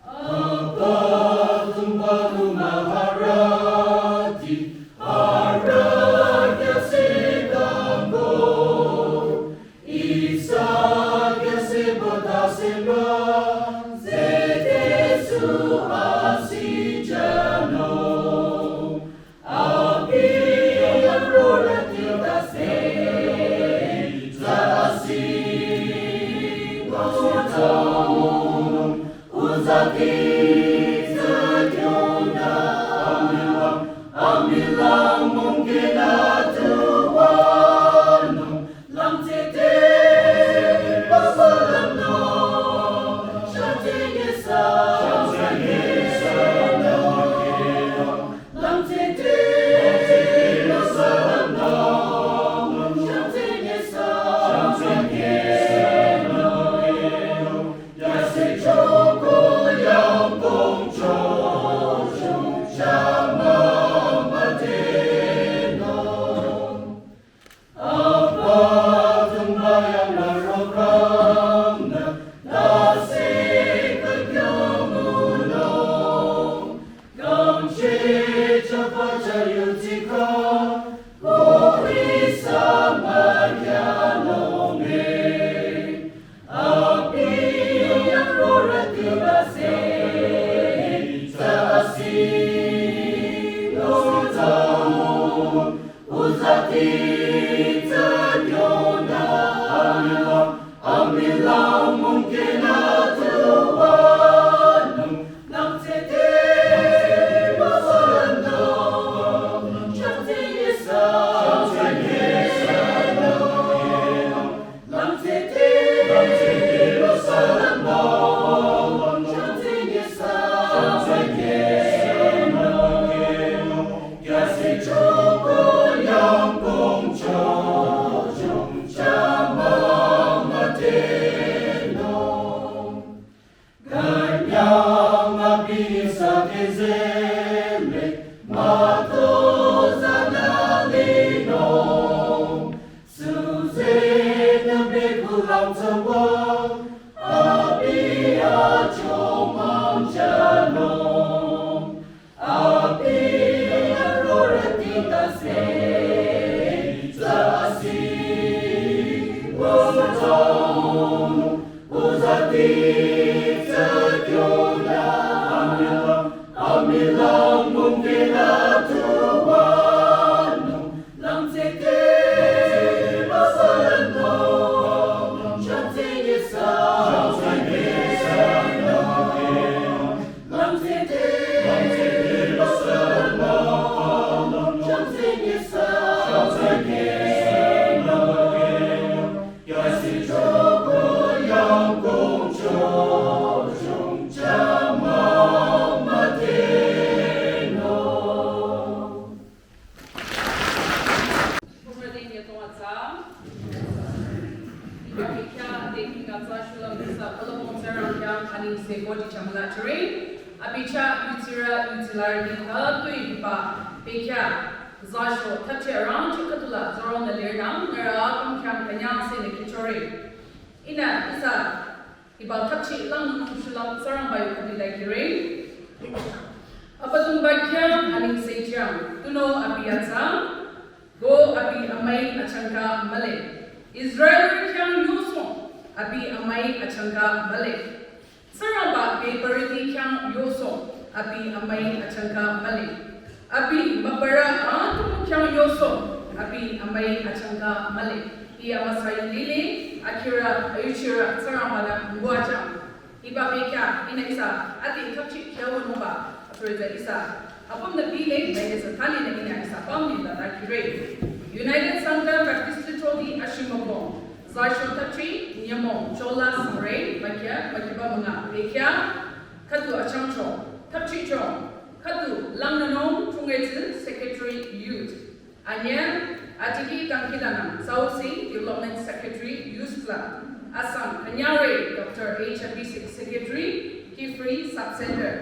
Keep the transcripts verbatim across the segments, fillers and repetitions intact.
Apatumbalu maharati, arakya sikango, isakya sebata sema, zedesu asijano. Iba bekhyah ade kinga tsü shulüm ihsa alabong Tsingrang khyang anengse kodi chamüla chore. Abi chah yutsirü yutsilarüti khütoi hiba bekhyah tsü sho thapche rangcheh khüdula tsurong nü lirnang nührü aküm khyang künyangse nü kihchore. Ihnü ihsa hiba thapche langnung shulüm Tsingrangba yu khüdu la kire. Abüdongba khyang anengse jang, tunüo abi atsa, ko abi amüi achangka mühle. Israel khyang yusong, abi amüi achangka mühle. Tsingrangba bebarüti khyang yusong, abi amüi achangka mühle. Abi mübürü atümung khyang yusong, abi amüi achangka mühle. Iya amüsa yu lile, akhirü, ayuchirü, Tsingrangba nü nguachang. Hiba bekhyah, ihnü ihsa, ade thapche khyawünungba, athorüti ihsa, apüm nü bile, ihnü ihsa, thali nü ihnü ihsa, pamli la ta kire. United Sangtam Baptist Little Ashimabong, tsü sho thapche, nyümong, chola sangre, bakhyah, bakhyaba münga, bekhyah, khüdu achangcho, thapchecho, khüdu langnanung, chungetsi, secretary, youth. Anyüh, atiki tangkidanang, South Sea Development Secretary, Youth Club. Asang, anyüre, Doctor H Abhishek Secretary, Kiphire Sub Center.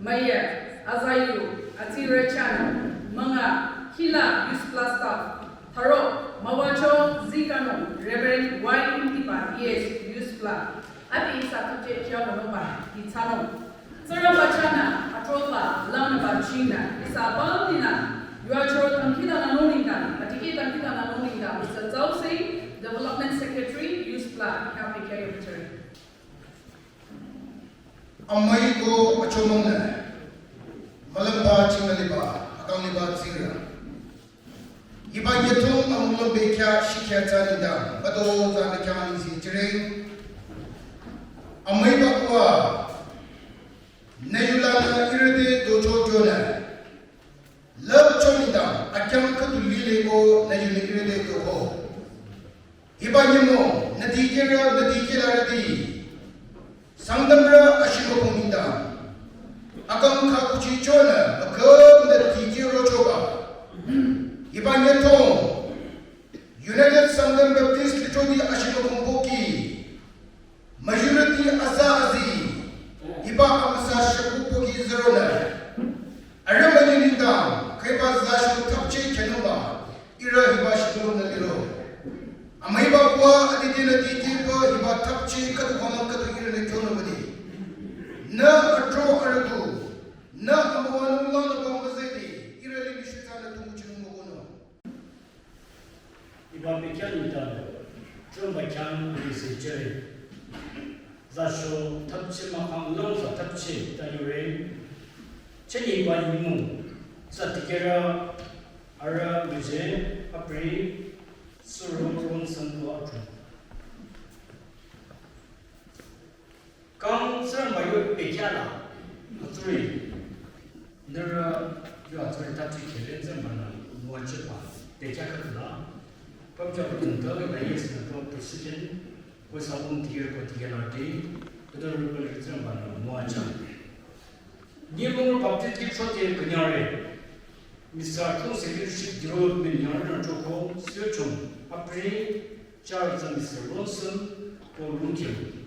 Müyü, azayu, atsirü chana, münga, kihla, Youth Club staff. Tharo, müwacho, zikanung, Reverend Y M Tipa, E S, Youth Club. Ade ihsa thapche khyawünungba, itsanung. Sura bachana, atroba, lana bachina, isa bamdina, yuachoro tangkita na noninga, atiki tangkita na noninga, isa Zausei, Development Secretary, Youth Plan, Africa Unitary. Amai ko achomong na, malampa chinga liba, akang liba tsira. Hiba yetong amulong bekya shikya tsa nida, bado tsa bekya ni si jire. Amai bakwa, na yula na irede docho jona. Love chonida, akyang katu lile ko na yula irede doho. Hiba nyemo, na dikera, na dikera redi. Sangtamrü ashimo kongida. Akang kha kuchi chona, akam na dikero choba. Hiba nyetong, United Sangtam Baptist Lichodi ashimo kongboki. Majority aza azi, hiba amsa shaku poki zero na. Arama ni nindang, kaiba za shu tapche kyanumba, ira hiba shiku na liro. Ama hiba kwa adidi na didi ba hiba tapche katu kama katu ira na kyono badi. Na atro aradu, na amawanu la na bamba zedi, ira le bishita na tumu chinu mokono. Hiba bekya nita, chumba kyang ni se chere. Za sho tapche ma kang long za tapche ta yure. Cheni ba yimu, za tikera, ara mije, apri, suru, ron, san, ko, atro. Kang Tsingrangba yo bekya la, atsuri, nührü yo atsuri tapchi kele Tsingrangba na muachiba, bekya katula, pamcha kutungta, la yes na to president, ko sabun tiger ko tiger la de, kuda rubal Tsingrangba na muacha. Nyimur Baptist Gift Shop ye kunyare, Mister Kung Secretary Development nyare na choko, syochong, apri, Charles and Mister Ronson, ko lungkyang.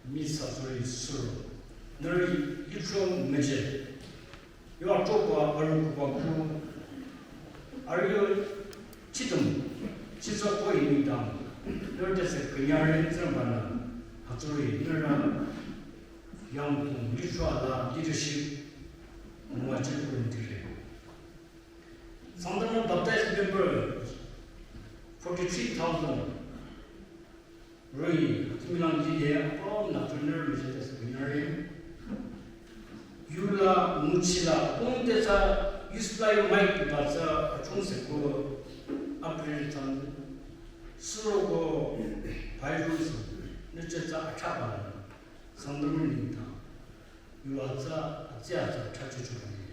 Mi sa zori suro. Nari yitro meje. Yo atoba aru kuba ku. Aru yo chitum. Chizo ko ini dam. Yo dese kunyari Tsingrangba na. Hatsuri nara. Yang kung yitro ala leadership. Mwa chikun dire. Sangtam baptized member forty-three thousand. Rui, timilang jide, apom na tuner mejete seminary. Yula, muchila, apom te sa, yusla yu mic pipa sa, achung se ko, April tam, suro ko, virus, ne che sa, achaba, Sangtam ni ta, yula sa, acha sa, acha chu chu ni.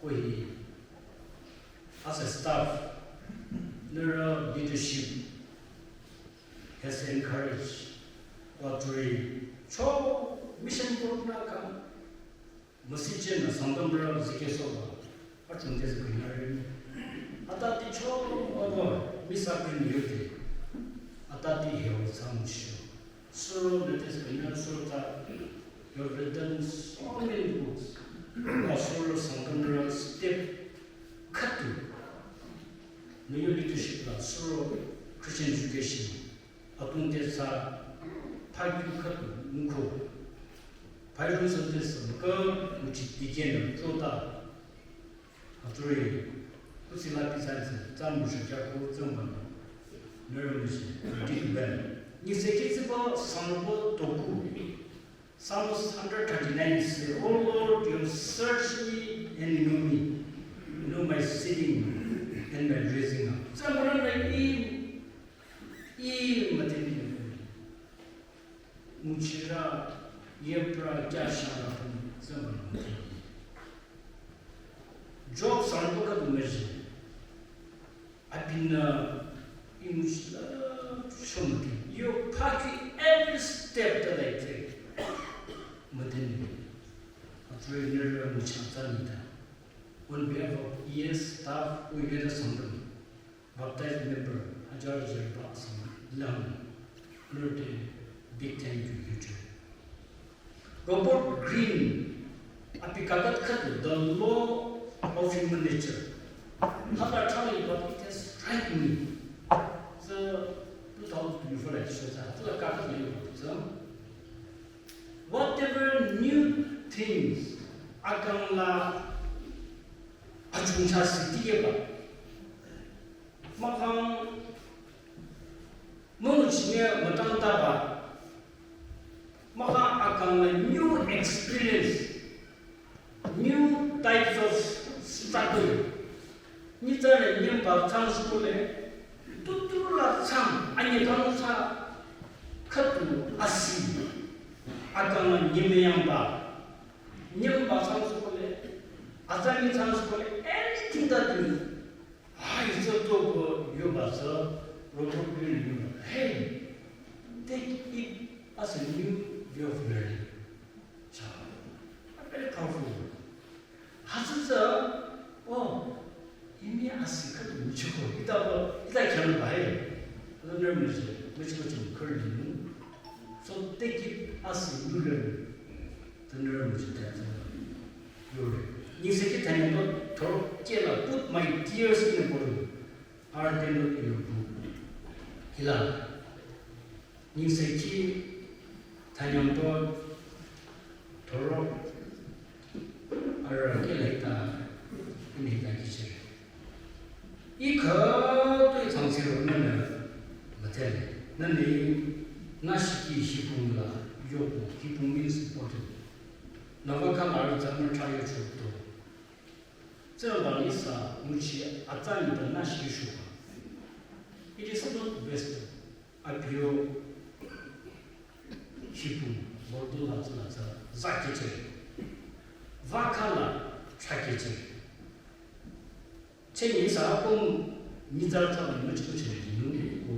Ko hi, as a staff, nara leadership, has encouraged Waturi cho mission board na ka message na Sangtam bra zike so ba achung des binari atati cho aba misapin yote atati heo sam shu so the des binari so ta you've written so many books. Asur Sangtam bra step khatu New leadership la suro Christian education atung te sa phai kyu khat mukho phai rung san te sa ka muchi dige na chota aturi kusi la pisa sa tsam musha ja ko tsam ban nero mushi dik ben ni se ki se ba san ko toku Psalms hundred thirty-nine says, "O Lord, you search me and you know me. You know my sitting and my rising up." Tsamran na i i matemi muchira yepra kyashara tsamran. Job sarbuka dumeji. Abinü imuchila shomati. You pack every step that I take. Madeni. Atrei nirra muchata nita. On behalf of E S staff, we get a Sangtam. Baptized member, hajar hajar ba Sangtam. Lam. Nirte big thank you, you too. Robert Greene, abi kakat khatu, The Law of Human Nature. Haka thali, but it has struck me. So, two thousand twenty-four la shisa, haka kakat le, so, whatever new things akang la achungcha siti yeba. Mahkhang münguchinye mütangtaba. Mahkhang akang la new experience, new types of struggle. Nyitsarü nyemba chance kole, tutu la chang, anyi tang sa, khüdu asi, akang la nyemeyangba, nyemba chance kole, azami chance kole, anything that you, ah, it's a talk, you must, uh, Robert Greene, you know, hey, take it as a new way of learning. Cha, very powerful. Hütsü tsü, oh, imi asi khüdu müchiko, ita bo, ita khyang bai. Learner müchi, müchiko chim kürdi nu. So take it as a new learner. The learner müchi ta ta. Yore. Niseki tanya to, thoro kela, put my tears in a bottle. Are they not in your book? Hila. Niseki tanyangto thoro arüh kela hita ini hita kichire. Ih khütoi tsangsiro nünü müdhele. Nünü nashiki hipung la yoku, hipung means important. Nüwa khala arüh tsamü chayo chokto. Tsingrangba-nü ihsa nguchi atsa nengdang nashiki shuba. It is not waste. Abiyo hipung, bordo la tsü la tsü, zakechere. Vakhala chakechere. Cheni ihsa apüm nyitsarü tsü la müchikuchere yinu, ko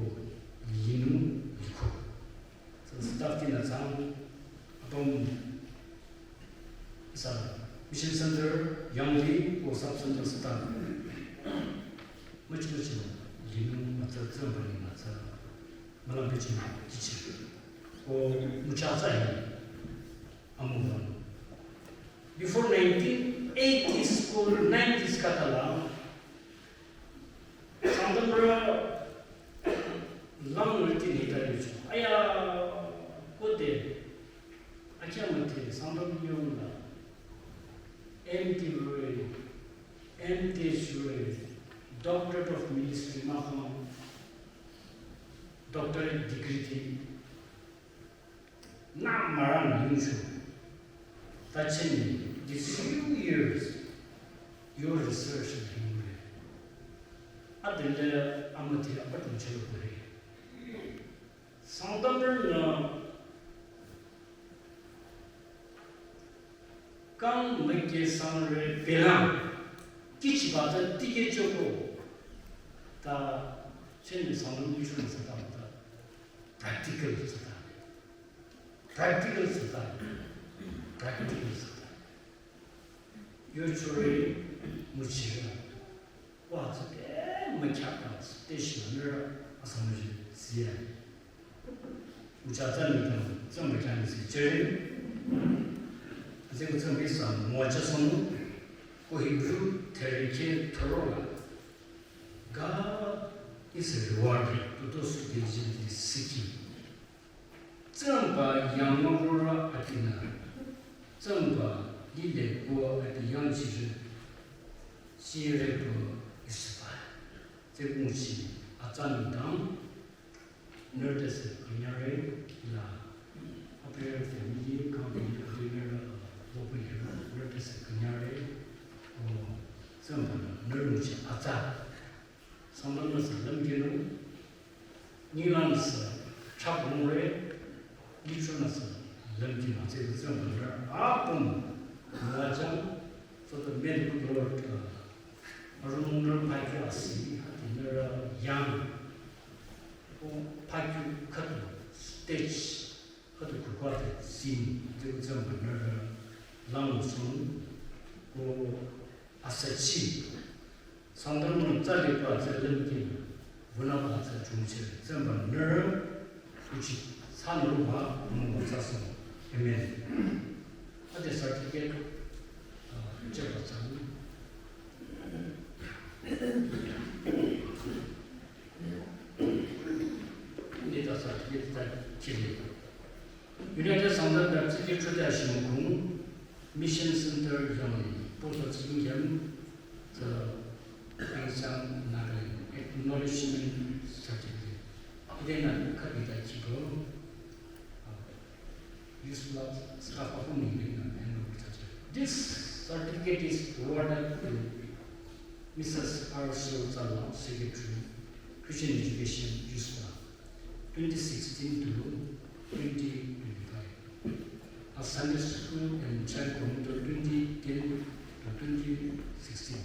yinu, yiko. Tsü staff tinü tsang, apüm ihsa Mission Center, Yangli, ko Sub Center staff. Müchikuchere yinu, mütsa tsü, bani mütsa. Mülang bichim kichim. Ko mücha tsü hi amübü. Before nineteen eighties ko nineties khatala, Sangtamrü lang routine hita yucho. Aya, khode, akya müdhe, Sangtam yongla, M.Th roh-i, M.Th roh-i, Doctorate of Ministry mahkhang, doctorate degree ti, nü mürang yungshu. Ta cheni, these few years, your research is hungry. Adele amüdhe abatum chelo kore. Sangtamrünü kang meke sangre pelang, kichiba tsü tikehchoko. Ta cheni Sangtam yushu tsü ta ta. Practical tsü ta. Practical tsü ta. Practical tsü ta. Yo chore müchira. Wa tsü te mükhya ta tsü te shi nü asam ji siya. Mücha tsü nengdang tsü mükhya nü si chere. Aze ko tsü mi sa mo cha sonu. Ko Hebrew therike thoro la. God is a rewarder to those who diligently seek him. Tsingrangba yang mürorü atinü, Tsingrangba lile ko ati yangchirü, chirü ko isiba. Tsü nguchi atsa nengdang, nührü te sü künyangre la, apparel family, company, apparel, uh, local, nührü te sü künyangre, o, Tsingrangba nührü nguchi atsa. Sangtamrü sü lümkinung, ninglang sü chapmure, nitronü sü lümkinung, tsü tsü nührü apüm müwajang, so the men who Lord, uh, arungnung phakyu asi, hati nührü yang, o phakyu khüdu stage, khüdu kukwa te sin, tsü tsü nührü lang sung, ko asachi, Sangtamrü tsü liba tsü lümkinü, wünaba tsü chungcheh, Tsingrangba nührü, kuchi, sanüruba, mungba tsü sung. Amen. Ade certificate, uh, cheba tsü. Nita certificate tsü chile. United Sangtam Baptist Church Ashimokung. Mission Center yang post of Singyam the Kangsang Nagaland acknowledgement certificate. Ide na kadida chibo. This certificate is awarded to Missus R. Srotsala, Secretary, Christian Education, USBLA, twenty sixteen to twenty twenty-five. A Sunday school and child coordinator twenty ten to twenty sixteen.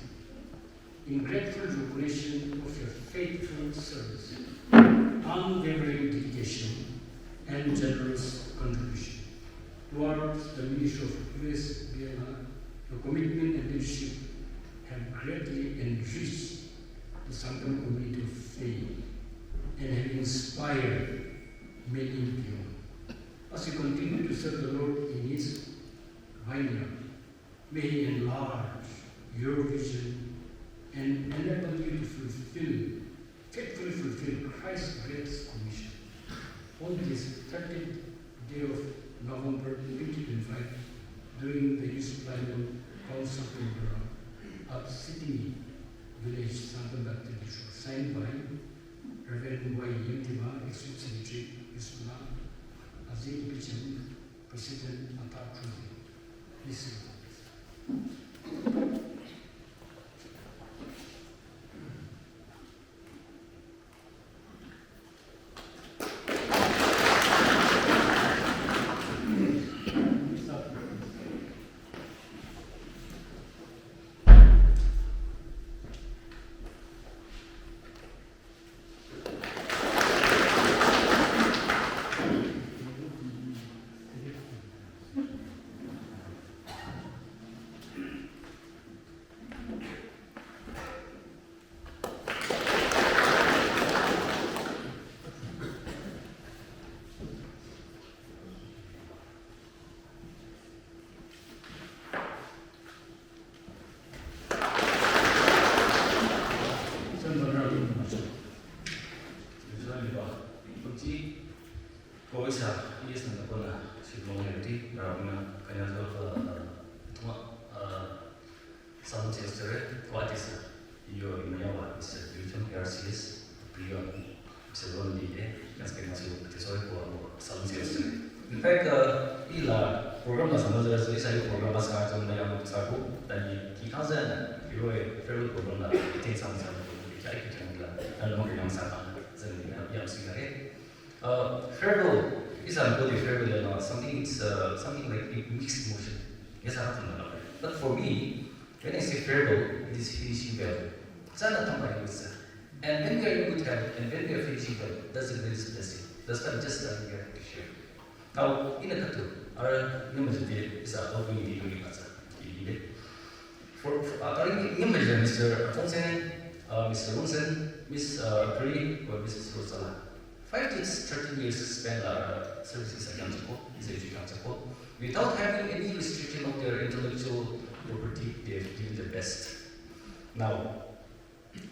In grateful recognition of your faithful service, unwavering dedication, and generous contribution towards the ministry of USBLA, your commitment and leadership have greatly enriched the Sangtam community of faith and have inspired many beyond. As you continue to serve the Lord in His vineyard, may He enlarge your vision and enable you to fulfill, faithfully fulfill Christ's greatest commission. On this thirtieth day of November twenty twenty-five, during the Youth Bible Council program at Sitimi Village, Sangtam Baptist Church, signed by Reverend Y. Yimtiba, Executive Secretary, USBLA, Aziz Bicham, President, Ata Trudy. Please sit down. Salon Sales Director, Guwahati sir, yo, imayawa, Mister William R C S, Priyo, Mister Ron Lee, eh, yang sekali masih kita sore ko Salon Sales Director. In fact, uh, ila program la sama jala sih, saya program la sama jala yang satu, dan kita sana, yo, eh, farewell program la, kita sama sama, kita ikut yang la, dan mau yang sama, jadi yang sih. Uh, farewell, it's a good farewell, you know, something, it's, uh, something like a mixed emotion. Yes, I have to know. But for me, when I say farewell, it is finishing well. Sana tampa yusa. And when we are in good health and when we are finishing well, that's the greatest blessing. That's why I'm just starting here to share. Now, in a katu, our number today is a open meeting in Gaza. For, for, uh, our number, Mister Afonsen, uh, Mister Wilson, Miss, uh, Pri, or Missus Rosala. Five to thirteen years spent our services at Yangtze Kyo, is a Yangtze Kyo, without having any restriction of their intellectual property, they have given their best. Now,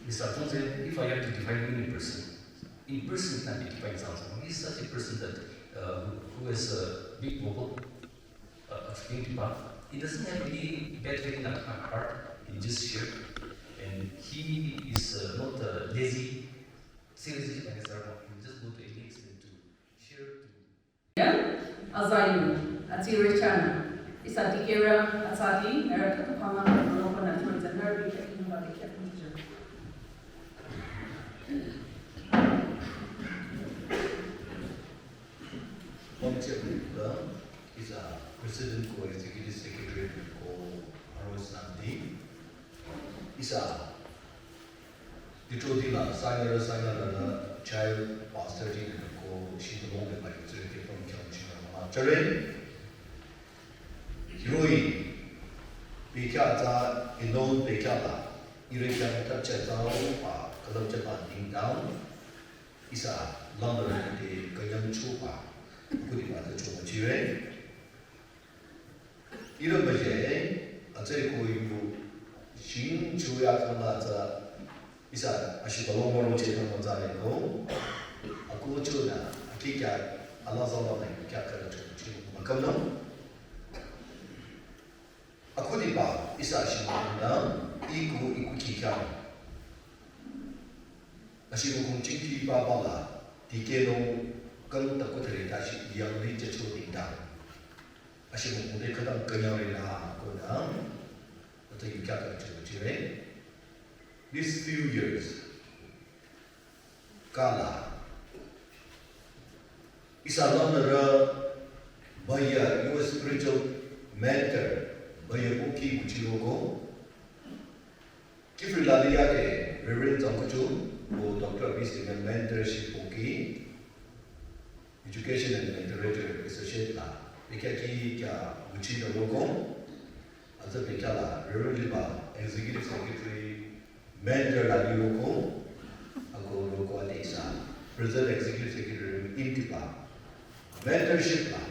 Mister Afonso, if I have to define him in person, in person can be defined as someone. He's such a person that, uh, who, who has a big vocal, uh, of thing to talk. He doesn't have any bad feeling at her heart. He just shared, and he is, uh, not, uh, lazy. Seriously, like I said, he just go to any extent to share to. Ya, azayu, atsi rechana, isa tikera, atsati, era katu pama, no kona twenty nerve, kati no ba kati. Isa President ko Executive Secretary ko Aro Santi. Isa Dito dila sanyara sanyara la child pastor di na ko shi the long by the three from Kyong Ching ma chare. Hiroi, pekya ta inon pekya la, ire kya ta cha ta pa kalam cha pa ding down. Isa lamar de kanyang chu pa, kudi pa ta chu ma chire. Ira baje, atsai ko yu, shin chuya kala tsa, isa, ashi balong moro che kama tsa le ko, aku chu na, aki kya, ala zama na kya kara chu, chu, makam no? Ihsa shimükunü, iku iku kikya. Ashimükung chingki baba la, dikehnung kang taku thare tashi yangli chacho dingdang. Ashimükung de khadang kanyang re na ko na, ata yukya ka chacho chire. These few years, kala. Ihsa langnürü baya U S spiritual mentor baya buki buchiroko. Kifri laliya ke Reverend Zangkuchu ko Doctor Abis Daniel mentorship buki. Education and Literature Associate la. Bekya ki kya buchiroko. Atsa bekya la Reverend Liba Executive Secretary mentor la liroko, ako roko ate ihsa President Executive Secretary intipa mentorship la.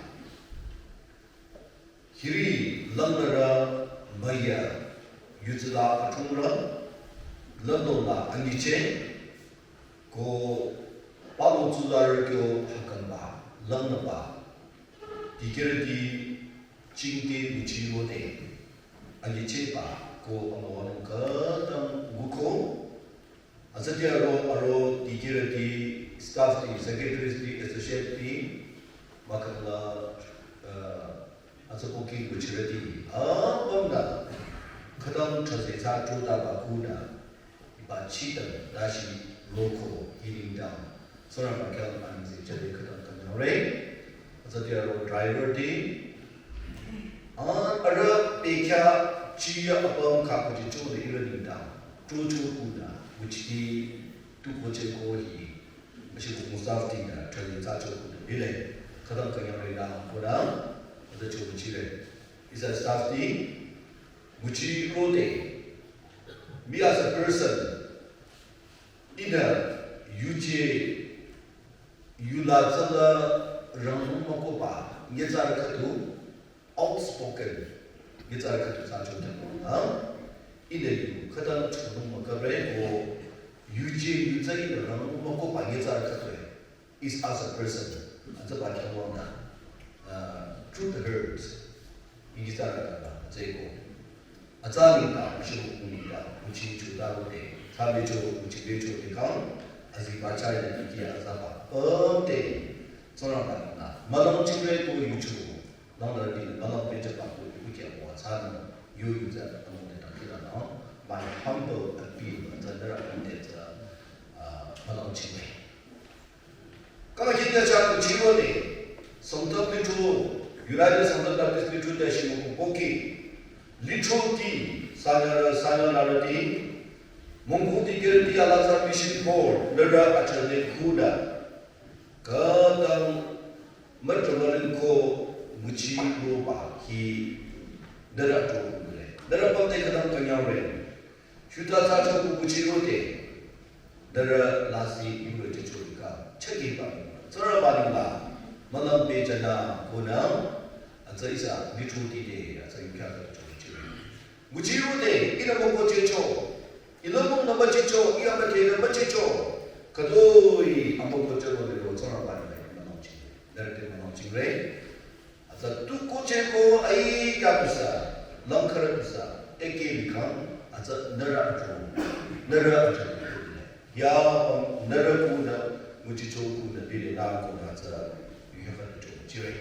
Hiri langnürü maya yutsila atungrü, lando la angiche, ko palo tsuzarü kyo hakanba, langnüba, dikehrüti chingte buchirode, angicheba ko amüwanung khadang nguko, atsatiaro aro dikehrüti staff ti, secretaries ti, associate ti, makala, uh, atsapoki buchirüti, apüm da, khadang chaze cha tuda ba kuna, iba chita dashi roko healing down. Sora makyal anzi chale khadang kanyang re. Atsatiaro driver ti. An ara pekya chiya apüm ka kuji cho de ira dingdang. Cho cho kuna, which ti tu ko che ko hi. Ashi ko staff ti na, training cha cho kuna. Bile, khadang kanyang re na, kuna, atsa cho buchire. Ihsa staff ti, buchirode. Me as a person, ina yuje yula tsala rangmako ba, nyitsarü khüdu, outspoken, nyitsarü khüdu sa chonte ko, ha? Ina yu, khüdu chonung makabre, o, yuje yutsa ina rangmako ba, nyitsarü khüdu, is as a person, atsa ba kya wang na, uh, truth hurts. Igi tsara kaba, tseko. Atsa ningta, ashiru ningta, uchi chuta rote, tsabe cho, uchi be cho de kang, azi ba chai de ki aza ba, um te, tsora ba na, malang chingre ko yuchu, nang da di, malang pe cha ba ko, uki a ko, atsa na, yu yu za, among de ta kira na, my humble appeal, atsa dara kan de za, uh, malang chingre. Kama kiti cha kuchiro ne, Sangtam Litro, United Sangtam Baptist Litro de shimo kupoki, Litro ti, sanyara, sanyara ti, mungkuti gerti alatsa mission board, nara achane kuda, kadang matramarin ko kuchiro ba hi, nara to kule, nara pate kadang kanyare. Shuta tsa cho ku kuchiro te, dara lasi yure te cho ka, chaki ba, tsara ba ni ba, malam pe jana, ko na, atsa ihsa, Litro ti de, atsa yu kya ka cho kuchiro. Kuchiro te, ina mo ko che cho, ina mo na ba che cho, iya ba ke na ba che cho, kadoi, amo ko che ro de ro, tsara ba ni ba, malam chi, dara te malam chi re. Atsa tu ko che ko ai kya pisa, langkhara pisa, eke likang, atsa nara atro, nara atro. Ya, um, nara ku na, muchi cho ku na, bile na ko na, atsa, yu ya ka cho, chire.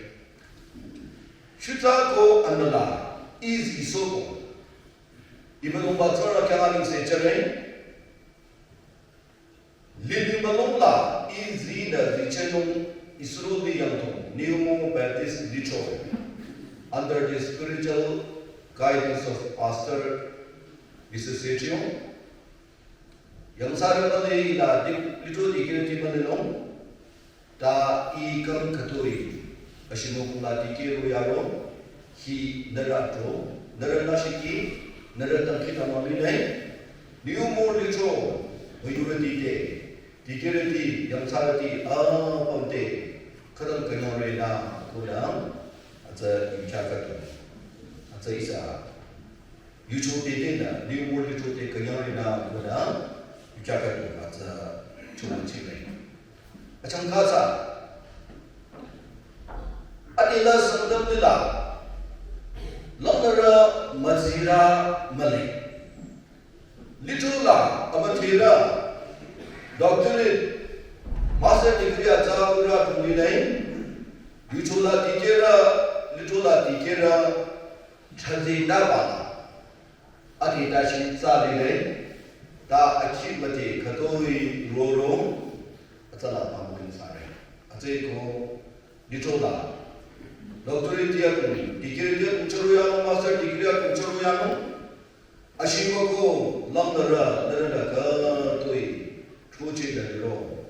Shuta ko anala, is isoko. Iba lomba tsara kya ning se chire. Lili malong la, i zi da zi chenung Israel ni yangtong, New Mo Baptist Litro, under the spiritual guidance of Pastor Mister Setio. Yang sa da male la di, Litro di kiri di male long, ta i kam katoi, ashimo kula di kiri yaro, hi nara to, nara nashiki, nara tangki tamami nai, New Mo Litro, mayurati te, dikirati, yangthsarati, apam te, khadang kanyang re na, kodang, atsa yucha katu, atsa ihsa, yucho te te na, New Mo Litro te kanyang re na, kodang, yucha katu, atsa chuma chire. Achang kasa, atila sangdam nila, langnara mazi Ira male. Little la, ama thera. Doctorate, master degree atsa ura tungli nai. Little la tikera, little la tikera. Chazi da bala. Ati ta shi tsa li nai. Ta akhi mate khatoi roro. Atsa la pamulin sare. Atse ko Little la. Doctorate ya kung, degree ya kung charu ya nung, master degree ya kung charu ya nung. Ashima ko, lang dara, dara da ka, toi, tuche da ro.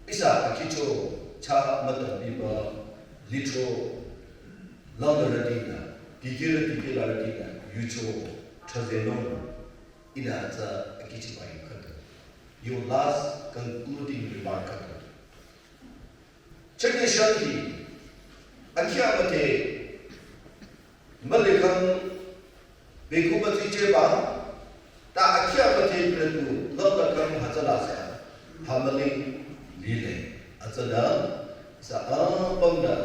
Isa akicho, cha mata biba, little, lang dara dina, degree, degree la dina, yucho, chaze nung. Ida za akichi ba yu kata. Your last concluding remark kata. Chakya shakti, akya mate, malikhang, beku mati cheba, ta akya mate pretu, lalakhang hatsala sa, hamali lile, atsada, sa ampamda,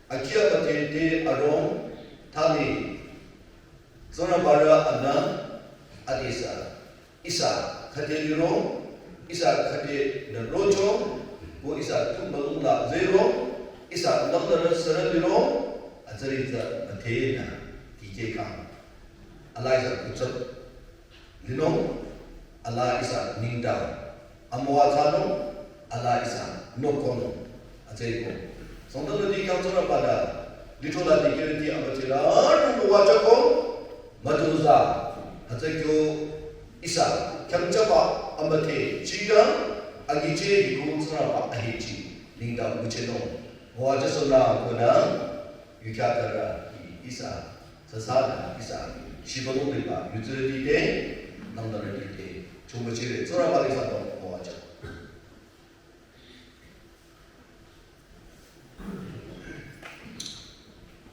akya mate te arong, tali, zona bara ana, adisa, Isa khade liro, isa khade na rocho, ko isa tumba lungla zero, isa lamdara sara liro, azari za matena, kike kam. Ala isa kutsap lino, ala isa ningda, amwa zano, ala isa nokono. Atsai ko. Sangta nadi kang tsara pada. Little la dikiriti amatira. Adu wajako. Matuza. Atsai kyo isa. Kang chapa amate. Chiga. Agiche iku tsara pa ahichi. Ningda mucheno. Waja sona kona. Yukya kara. Isa. Sasada. Isa. Shibalo liba. Yutsiriti te. Nangdara te. Chumachire. Tsara pa isa to. Waja.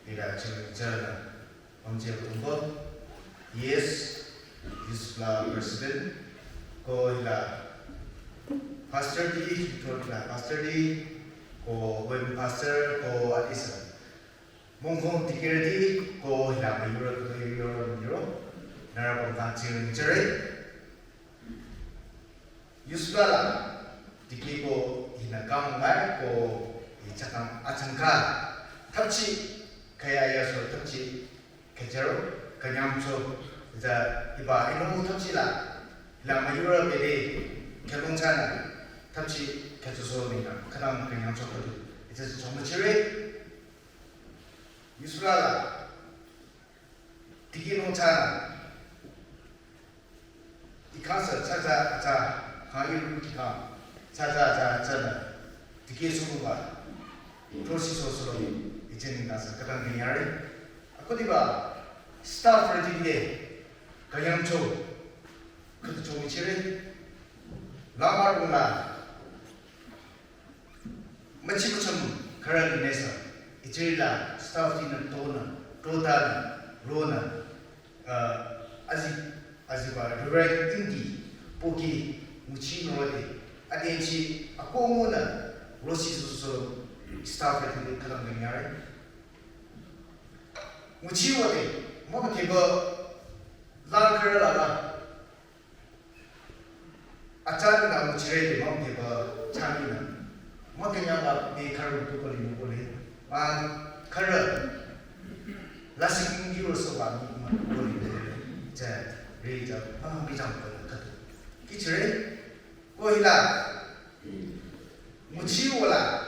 Ila chimchana, omche kumbo, yes, isla president, ko ila pastor di, ko ila pastor di, ko women pastor, ko adisa. Mongkong tikirdi, ko ila mayura, ko ila mayura, nara pangkang chimchare. Yusula la, tiki ko hina kam ngai ko hi chakang achangka, thapchi, kaya ya so thapchi, kachero, kanyamcho, za iba ino thapchi la, la mayura bede, kalong chana, thapchi, kachoso nina, kadang kanyamcho kadu, ita chomachire, Yusula la, tiki nong chana, Ikasa chacha acha, ha iru kika, chacha acha acha na, tike sukuba, prosi sosoro, ichen nasa katang kenyare. Akodiba, staff ready de, kayangcho, katucho michire, lamar unga, Machi macham kara nesa, ichirila staff tina tona, tota na, rona, uh, azi, azi ba, Reverend Indi, poki, muchi no de, adenchi, ako mona, rosi so, so, staff tina kalam ganyare. Muchi wa de, mama keba, la kara la la, Achari na muchire de mom de ba chani na. Mo kenya ba de karu tu ko ni ko le. Ba kara. La sing ni ro so ba ni ma ko ni de. Ja, re ja, ma bi jam ko ka tu. Kichire. Ko ila. Muchi wala.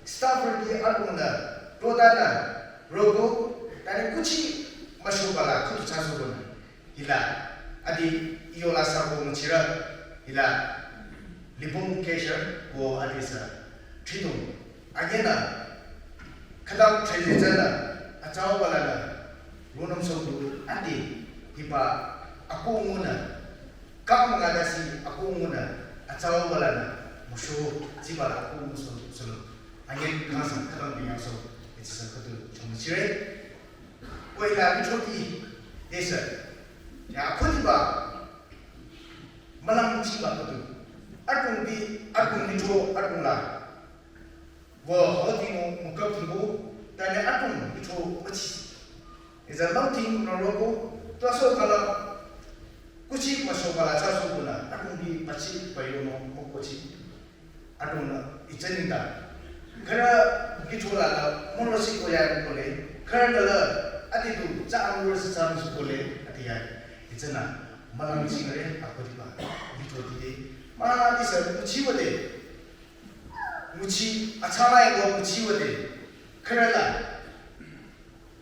Staff ni aduna. Tota na. Rogo. Tani kuchi. Masho bala. Kutu chaso bona. Hila, adi iyola sabo muchira, hila, lipong kesha, ko adi sa, tridong. Agena, kadam trezi zana, achao balana, runam sodu, adi, hiba, aku nguna, kam ngadasi, aku nguna, achao balana, musho, zibala, aku muso, solo. Agen, kasa, kadam binyaso, it's a katu, chomchire. Wei la ni choti, desa. Ya, kutiba, malang chiba kutu. Atung di, atung ni cho, atung la. Wo hoti mo, mukap tingbo, tanya atung ni cho, machi. Iza lam ting no roko, Tuaso kala kuchi masho kala chaso kuna atung bi pachi payo mo mo kuchi atung na ichani da. Khara kichola la molo si koya kole khara la ati tu cha amur sa sa su kole ati ya ichana malang chingre akodi ba bito dide ma ati sa kuchi wade. Nguchi, achama ego nguchi wade, kharala,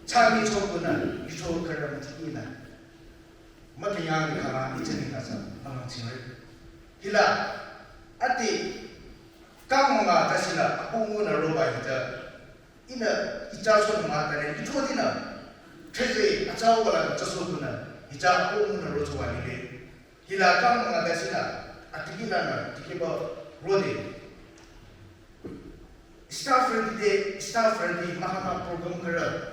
chami chokuna, icho kharala mutikina. Makayang kama ichani kasa, mangang chingre. Hila, ati, kang manga tasila, aku nguna roba hita. Ina, icha so nama tare, icho dina. Treze, achawa la, chaso kuna, icha aku nguna rocho wa nile. Hila kang manga dasila, atikila na, tikiba rode. Staff ready de, staff ready, mahama program kara.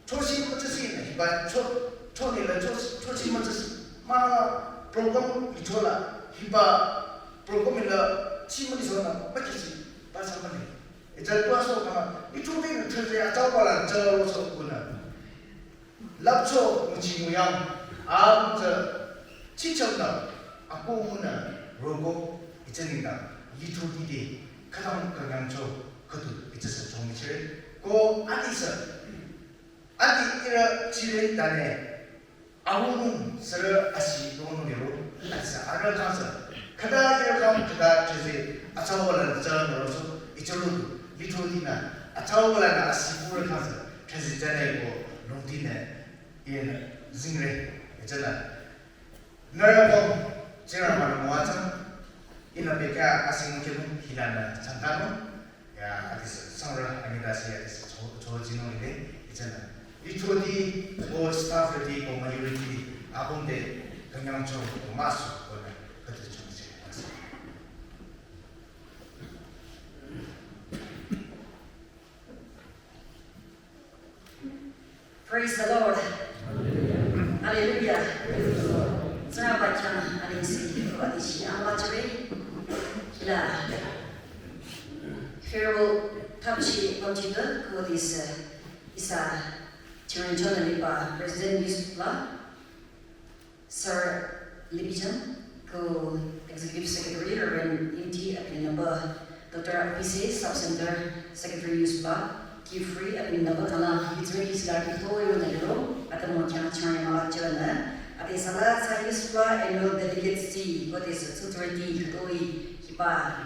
Chosi machasi na, hiba cho, choni la, chosi, chosi machasi. Mahama program ichola, hiba program ila, chi mani sona, machasi, basa mani. Echa tua so kama, icho de na, chosi, achawa la, chawa so kuna. Lapcho nguchi nguyang, am tsü, chicham na, ako muna, rogo, ichani na, litro dide, kadang kanyang cho, katu, ichasa chong chire, ko, adi sa, adi ira chire tane, awunung, sara asi, dono nero, adi sa, ara kansa, kada ira kam, kada chese, achawa la, chara nero so, ichoro, litro dina, achawa la, na, asi, pura kansa, Thazi chanai ko lungti ne yin zingre echana. Nara ko chira mara mwachang ina beka asing kenu hilana chantano. Ya atis sangra anita si atis cho cho jino ide echana. Ichodi ko staff di ko majority abunde kanyang cho ko masu ko na katu cho si. Praise the Lord. Hallelujah. Tsingrangba khyang anengse ko adichi amüwa jüre. Hila farewell thapchi pamchita ko disa isa Children Church liba President Youth la Sir Libijan, ko Executive Secretary, Reverend Yingti, apinü ba Doctor Apise, Sub Center Secretary Youth ba, Kifri, apinü ba kala, Israel Islam Victoria Nagaro, atamo khyang chang mala chana, ate sala sa Youth ba Annual Delegates ti, what is Secretary Toi, hiba,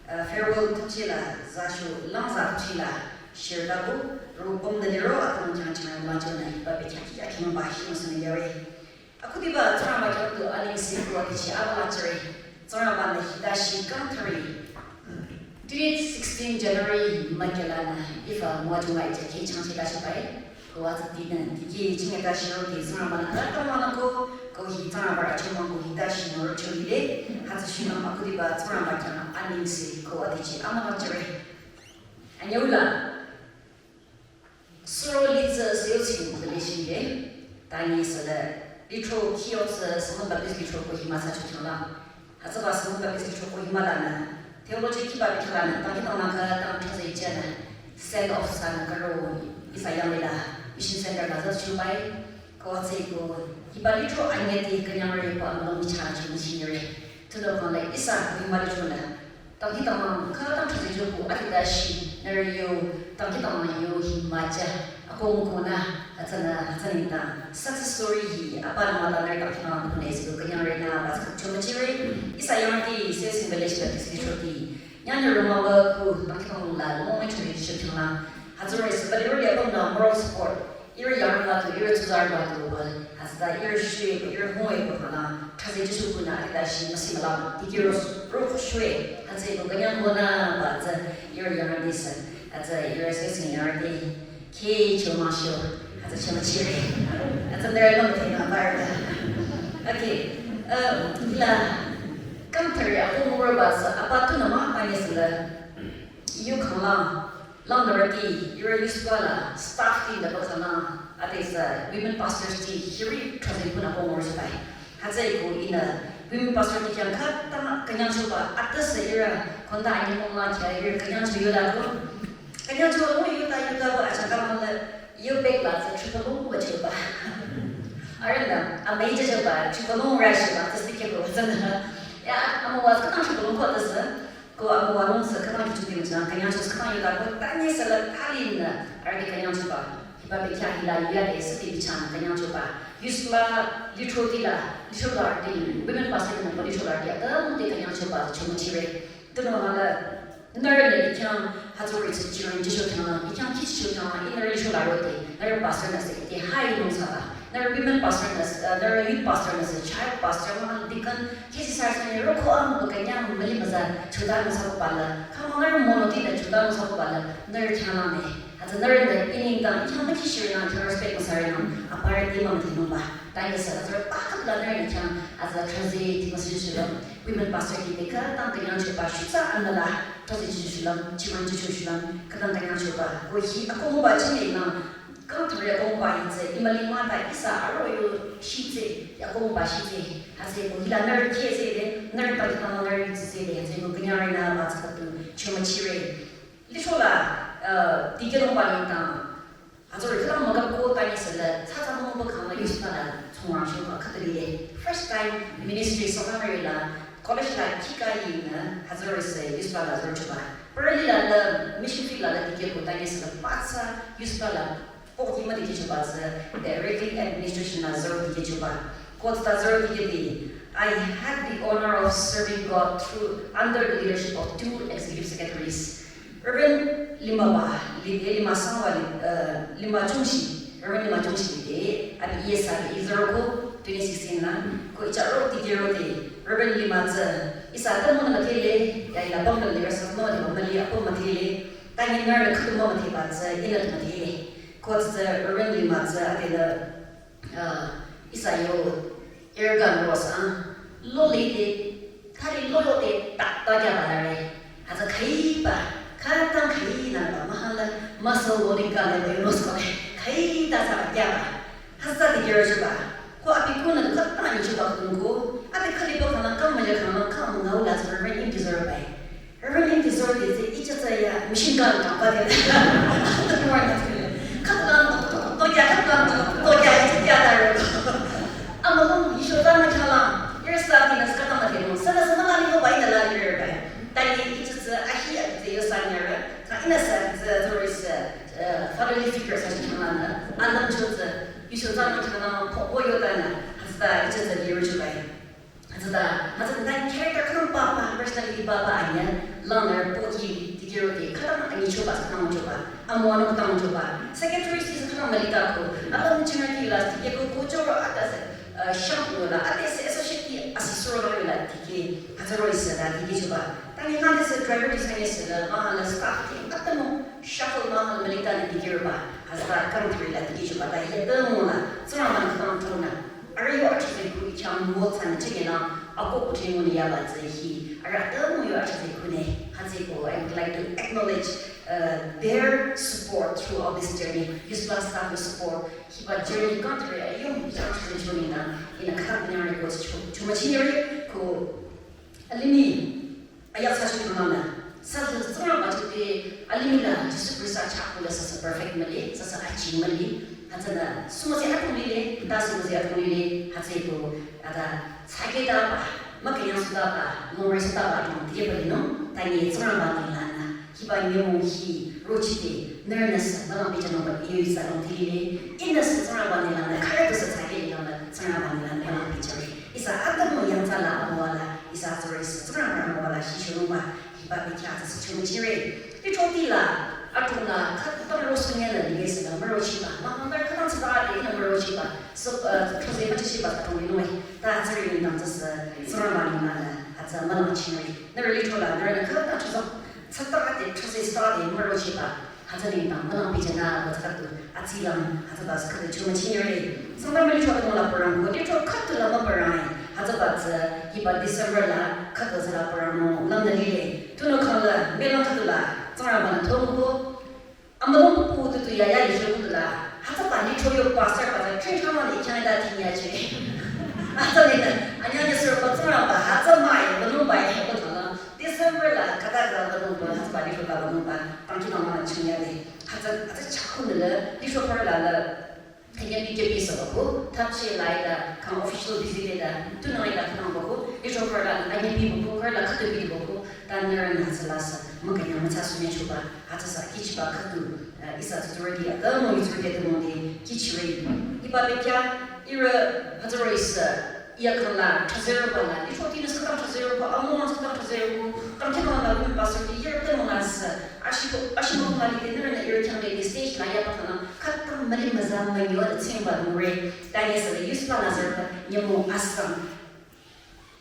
uh, farewell tuchila, zasho, langza tuchila, share dabo, ro pom Nagaro, atamo khyang chang mala chana, hiba be khyang khyang ba, himasana yare. Akhudiba Tsingrangba khyang tu anengse ko adichi amüwa jüre. Tsingrangba nü hita shi kang thari. Twenty sixteen January makelana ifa mwa juma ija ke chang chita shi bai. Ko wa ti na tiki chinga ta shiro ti Tsingrangba nü kata mwa na ko ko hi Tsingrangba ra chuma ko hita shi noro chuli de. Hatsa shi na akhudiba Tsingrangba khyang anengse ko adichi amüwa jüre. Anyula. Suro litsü seo sing kudale shinde, tangi sele, litro kiotsü Simon Baptist litro ko hima sa chukyola. Hatsaba Simon Baptist litro ko hima lana, theology kiba bikhalana, tangi tangna ka tang thaze jana, send off sana karo, isa yang lela, mission center la zat chubai, ko atse ko, iba litro anyati kanyang re ko amlong cha chu mission re, tulo kala isa ko hima litro la, Tangki tamang, kha tang thazi joku, ati dashi, nari yo, tangki tamang yo, hi maja, ako mukona, atsana, atsani tang, success story hi, apa nama tang nari tangki tamang kone, sido kanyang rena, bas kap choma chire, isa yang ti, sales in village baptist ki choti, nyanya roma wa ku, tangki tamang la, mo me choti choti chama, hatsure, sebali ro ya pam na, moral support, Ira yarang la tu, ira tsuzarü la tu, ba, hasta ira shwe, ira hoi, ba, kana, thaze Jisu kuna, ati dashi, masi malam, tiki ros, rok shwe, hatse ko kanyang bona, ba, tsa, ira yarang disa, atsa, ira sesing yarang de, ke, cho ma sho, atsa, cho ma chire, atsa, nere no, te na, ba, ra. Okay, uh, la, kang tari, ako mura ba, sa, apa tu nama, pa, ne, sa, la, yu, kang, la, Lang nara ti, ira youth ba la, staff ti nda ba khana, ate sa women pastors ti, hiri thazi puna ko mor sabai. Hatsa iko ina, women pastor ti khyang kha ta kanyang chuba, ata sa ira, konda ani mong la kya ira kanyang chu yoda ko. Kanyang chu mo yoda yoda ba, acha ka mong la, yo bag la sa triple mo ba chuba. A Arühnü, amüi jüjüba, chukolong rüshiba, tsü stick ko tsünü. Ya, amüwa tsü khütang chukolong ko tsü. Ko amüwa nung tsü khütang kichu kim tsang, künyang chu khütang yoda ko, tanye sala thalinü, arüh künyang chuba. Hiba bekya hila yuya de siti bichan künyang chuba. Yusla, litro tila, litro la di, women pastor nü litro la di, ta mung de künyang chuba, chumuchire. Tunü hala, nührü nü ikyang hütsüri tsü chirün jisho khyang, ikyang kichi sho khyang, inührü sho la rote, nührü pastor nü se, ite hai nung saba, nührü women pastor nü se, nührü youth pastor nü se, child pastor, mah deacon, kesi sar se, roko am, baka nyang, mali maza, chuda nung saba pala, kama nührü monoti nü chuda nung saba pala, nührü khyang la me, hütsü nührü nü, ining dang, ikyang maki shirü nang, ikyang respect masarü nang, apara di mah mati nung ba, thank you sir, hütsüri pa kapla nührü nü khyang, hütsü transi, di masi shirü, women pastor ki beka, tang künyang chuba, shutsa anala, Tose Jisu shulüm, chimang Jisu shulüm, khütang künyang chuba. Ko hi akohba chine nang, kang thüre akohba hi tsü, imali mata ihsa aro yo shi tsü, akohba shi tsü. Hütsü ko hila nührü kye tsü de, nührü pati kang nührü tsü tsü de, hütsü ko künyang rü nü ba tsü khütu, chumuchire. Litro la, uh, dikeh longba nengdang, Hütsüri khütang mükap ko tanye sala, tsatsa mungba khangla yusla la, tsungrang shuka khütari le. First time ministry South America la, college la kika yinü, hütsüri se yusla la zor chuba. Parali la la, mission field la la dikeh ko tanye sala, patsa yusla la, pokti ma dikeh chuba se, directly administration la zor dikeh chuba. Ko tsüta zor dikeh di, I had the honor of serving God through, under the leadership of two executive secretaries. Reverend Lima ba, li-, eh, Lima sang ba, li-, eh, Lima Chungshi, Reverend Lima Chungshi li de, abi E S abi izero ko twenty sixteen la, ko icha ro dikeh ro de, Reverend Lima tsü, ihsa ta mo na matele, ya ila bang le rest of no de mali apo matele, tanye nührü khütu mo mate ba tsü, ila matele. Ko tsü Reverend Lima tsü, abi la, Ah, ihsa yo, air gun ro sa, lo le de, thali lo yo de, ta, ta kya ba la re. Hütsü khaiba, khütang khai nü ba, mahala, muscle loading ka le ba, yo lo sa, khai ta sa ba kya ba. Hütsü dikeh ro chuba. Ko abi ko nü khütang ni chuba ko ko. Abi khali ba khana kam ma ya khana kam ngau la sa ba ni deserve ba. Reverend Lim Tizor de tsü icha tsü ya machine gun kangba de. Khütang to, to, to kya, khütang to, to kya, icha kya da ro. Ama lung yisho ta na khala, ira sa ti na ska ta ma de no. Sana sana la ni ko bai na la ni re bai. Ta ni icha tsü ahi ya tsü yo sa nya re. Ka ina sa tsü tsü ri sa, eh, fatherly figure sa chi na na. Anam cho tsü yisho ta na khala po po yo ta na. Hasta icha tsü ni ro cho bai. Hütsüta, hütsüta character khang papa, personality papa anya, langar poki, dikeh ro de, khütang anyi choba, khütang choba, amüwa nü khütang choba. Secretary si khütang mali ta ko, alam china ki la, dikeh ko ko choro ata se, eh, shang ko la, ate se associate ki asisoro la la dikeh, hütsüro isa la dikeh choba. Tani khang de se driver di sa ye se la, mahala staff ki, ata mo, shuffle mahala mali ta la dikeh ro ba, hütsüta country la dikeh choba, ta ye de mo la, tsura man khütang tona. Arüh yo athsüze khu ikyang mo tsü nü cheke la, ako kuthri mo ni ya ba tsü hi. Arüh atümung yo athsüze khu ne. Hütsüeko, I would like to acknowledge, uh, their support throughout this journey. Yusla staff yo support. Hiba journey country, yo athsüze journey na. Ina khütang nyang re ko chu, chu ma chi re ko. Alimih, ayah sa shi khamana. Sa Tsingrangba chete alimih la Jisu Khrista chah kula sasa perfect male, sasa achi male. Hütsüla sumasi atong lile, ta sumasi atong lile, hütsüeko, ata, tsake ta ba, makanya suta ba, nore suta ba, atong tiye ba lino, ta nye Tsingrangba ni lana. Hiba nyong hi, rochite, nührünü sa, malang bicha nongba, iyo isa long tilile, ina sa Tsingrangba ni lana, kaya tu sa tsake ni lana, Tsingrangba ni lana, malang bicha re. Ihsa atümung yangthsala amüwala, ihsa tsürü ihsa tsingrang amüwala, shishurungba, hiba bekya tsü chumuchire. Litro tila, atungla, khütang rosunyala, ligesala, mürochiba, mahmang dar khütang tsüta, ina mürochiba, so, uh, throze machichiba, atong inoi, ta tsüri nang tsü, tsingrang mani mana, atsa malang chire. Nührü litrola, nührünü khütang throze, tsüta de, throze tsüta de, mürochiba, Hütsü nengdang, malang bicha nü, hütsü khüdu, atsilang, hütsüba sü khüdu chumuchire. Sangtam mali chota tongla parang ko, litro khüdu la ma parang, hütsüba tsü, hiba December la, khüdu tsüla parang no, lamna lile. Tunüo khangla, melang khüdu la, Tsingrangba nü thong ko. Amülung pu tu tu ya ya litro khüdu la, hütsüba litro yo pastor ba tsü, train kama ni kyang da tin ya che. Hütsü nengdang, anyanya sürü ba Tsingrangba, hütsü mai, balung ba ya ko tala. December la, khüta la balung ba, hütsüba litro la balung ba, tangki mama la chunya de. Hütsü, hütsü chakun de la, litro par la la, Tanya bi kepi sa bako, thapche lai da, kang official visit da, tunai da kang bako, ijo kar da, anya bi bako, kar da khatu bi bako, ta nara na sa la sa, maka nya matsa sumya chuba, hata sa kichi ba khatu, eh, isa tutorial di, ata mo tutorial di mo de, kichi re. Iba be kya, ira, hata ro isa, iya kang la, tazero ba la, ijo tina sa kang tazero ba, amo sa kang tazero, kang kya la, la, ba sa, iya kang la sa, ashi ko, ashi mo la li, nara na ira kang le, stage la, ya ba kang la, Khütang mali maza manyo da tsingba lungre, tanye sele yusla la zerba nyemo asang.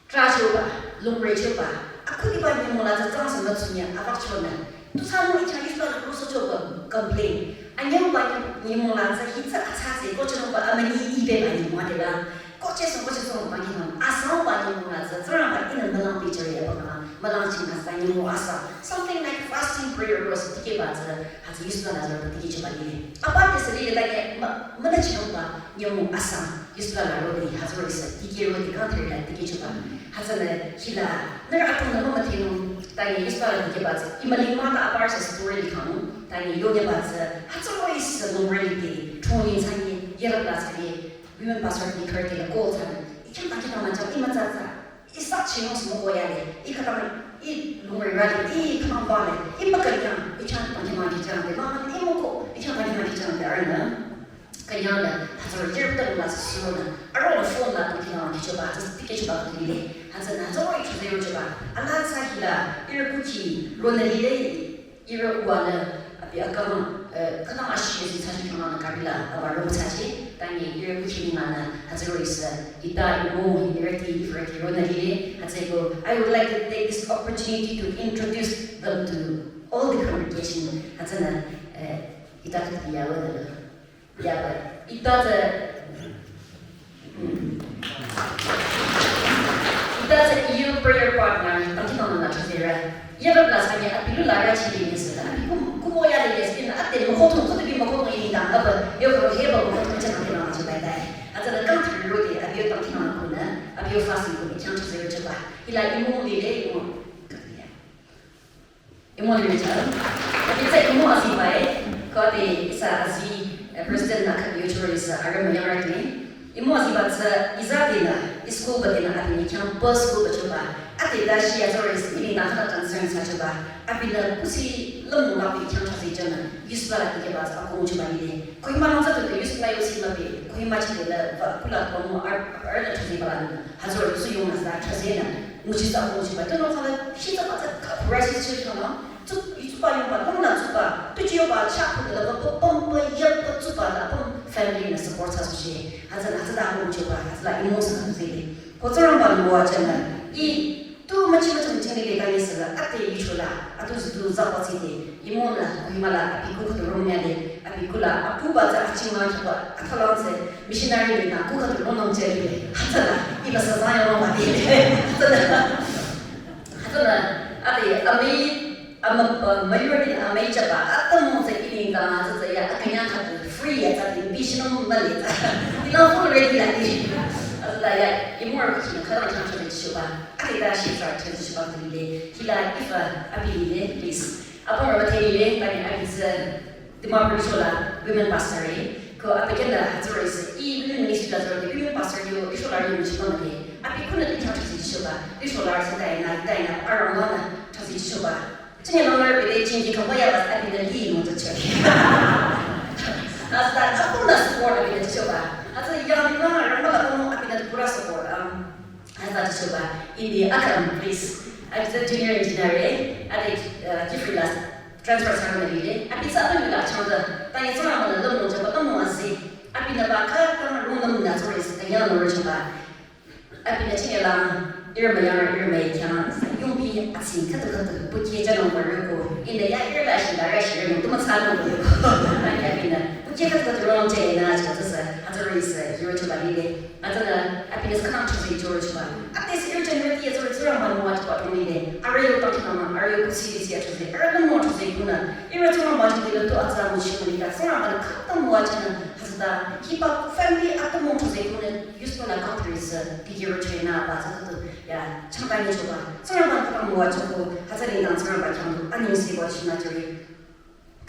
Tra choba, lungre choba, akhudiba nyemo la za tsang sa matsunya, avak chona. Tu sa mo icha yusla la kuso choba, complain. Anyemo ba nyemo la za hitsa atsa se, ko choba amani ibe ba nyemo de la. Koche song, koche song ba nyemo, asang ba nyemo la za, zara ba ina malang picture ya ba kama, malang ching asa nyemo asang. Something like fasting prayer was tike ba za, Hütsü yusla la zerba tiki choba lile. Apa te seri le tanye, ma, mana chinoba, nyamu asang, yusla la rodi, hütsü rodi sa, tiki rodi, kang theri la tiki choba. Hütsü le, hila, nara atong na mama tino, tanye yusla la tiki ba, imali mata apar sa story li kano, tanye yo ne ba, hütsü rodi sa lomre li te, toni tanye, yera la tanye, women pastor ni kar te la call tanye, ikan tanye na macha, ima tsa tsa. Isa chino smokoyale, i katang, i lungri rali, i katang bale, i bakanya, i chan pangkima ki chan de, mama, i moko, i chan pangkima ki chan de, arna. Kanyang la, hütsü rodi ta la suro na, aro la phone la pangkima ki choba, hütsü tike choba ki le, hütsü na, hütsü rodi choba, ala sa hila, ira kuki, rona lile, Ira uwa la, abi akang, eh, kanang ashi yasi tsaji kama na kabila, aba ro tsaji, tanye ira kuchi ni mana, hütsü rodi sa, ita imo, ira ti, ira ti rona lile, hütsü ko, I would like to take this opportunity to introduce them to all the congregation, hütsü na, eh, ita kuki ya wala. Ya, ita tsü, ita tsü iyo prayer partner, tangki tang na chuzera. Ya, ba la sanya apilu la ra chi ni sila. Api kum, kumo ya le yes, ina ate mo kotu, kotu bi mo kotu ini tang, apa, yo ko he ba mo kotu cha na na chu bai dai. Ata la kang tu ro de, apiyo tangki tang na kuna, apiyo fasting kuna, chang chuzera chuba. Ila imo lile, imo. Imo lirita. Abi tsü imo aziba e. Ko ade isa azi, eh, president na khabi yochoro isa arüh müyang rati. Imo aziba tsü iza dina, school ba dina abi ni khyang bus school ba choba. Ade dashi ya zoro is ini na kha concern sa choba. Abi la kusi lamu la bi khyang chasi jana. Yusla la dikhe ba sa ko choba ni de. Kohima nungsa tu yusla yosi ma bi. Kohima chile la ba kula komo ar, ar na chasi ba la. Hütsü rodi su yung na sa chasi na. Nguchi sa nguchi ba, teno kala, shi sa ba sa ka pura shi shi kala, tsu, tsu ba yung ba, tong na tsu ba, tu chi yo ba, cha ku la ba, ba, ba, ba, ya ba, tsu ba la, ba, family na support sa su shi, hütsü na, hütsü da nguchi ba, hütsü la imo sa su zi. Ko tsu rang ba ni wa cha na, i, tu ma chi ma chi ma chi ni le ka ni sa la, ate i chu la, atu zi tu za ba zi de, imo la, Kohima la, abi ku ku tu rong ya de, Abi kula, apu ba tsü aching ma kiba, athalang tsü, missionary ni na, ku khatu rongnung tsü ile, hütsüla, iba sa zayang ma ba ile, hütsüla, hütsüla, ade, amei, ama, uh, mayur ni amei chaba, atamong tsü ini ta, tsü tsü ya, akanyang khatu, free ya, tsü mission ma le, tsü, ina full ready la ni, hütsüla ya, imur kuchi, kala khyang tsü chuba, ade da shi tsü tsü chuba ile, hila ifa, abi ile, please. Apong raba theri le, tani abi tsü Dimapur ishola women pastor e, ko abi kenda hütsüro ise, i women ministry la zoro women pastor yo ishola yo mchi kama de. Abi kuna di church si ishola, ishola si dai na, dai na, arama na, church si ishola. Chinga na mara bide chingi kama ya bas abi na li mo to church. Hasta apong na support abi na ishola. Hasta ya ni na arama la kono abi na pura support. Um, Hütsü tsuba, in the Akram, please. Abi tsü junior engineer, eh? Ade, uh, Jeffrey la transfer thsanung lile. Abi tsü abi la changda. Tani tsü mama la lümlong jaba, lümlong asi. Abi na ba ka, ka ma lümlong na tsore si, kanya na ro jaba. Abi na chinga la, ira ma yang, ira ma yang, yung bi atsi, khatu khatu, bu ke ja nung ba ro ko. In the ya ira la shi la ra shi ro, tu ma tsü nung ba ro ko. Abi na, bu ke khatu khatu ro nung je na, cha tsü sa, hütsüro ise, ro jaba lile. Hütsüla, abi na sü khanang chuzeng choro chuba. Ate sü urgent reti ya choro chura manu wa chuba tong nile. Are yo tang khinama, are yo kusi desi ya chuzeng. Are yo mo chuzeng kuna. Ira chura ma chuzeng lo to atsa mo chimo nita. Sura ma kata mo wa chana. Hütsüta, kiba family ato mo chuzeng kuna. Yusno na country sü, digi ro chwe na ba sa tu. Ya, changka ni chuba. Sura ma kata mo wa chuko. Hütsüla ni dang sura ba khyang tu. Ani si wa china chore.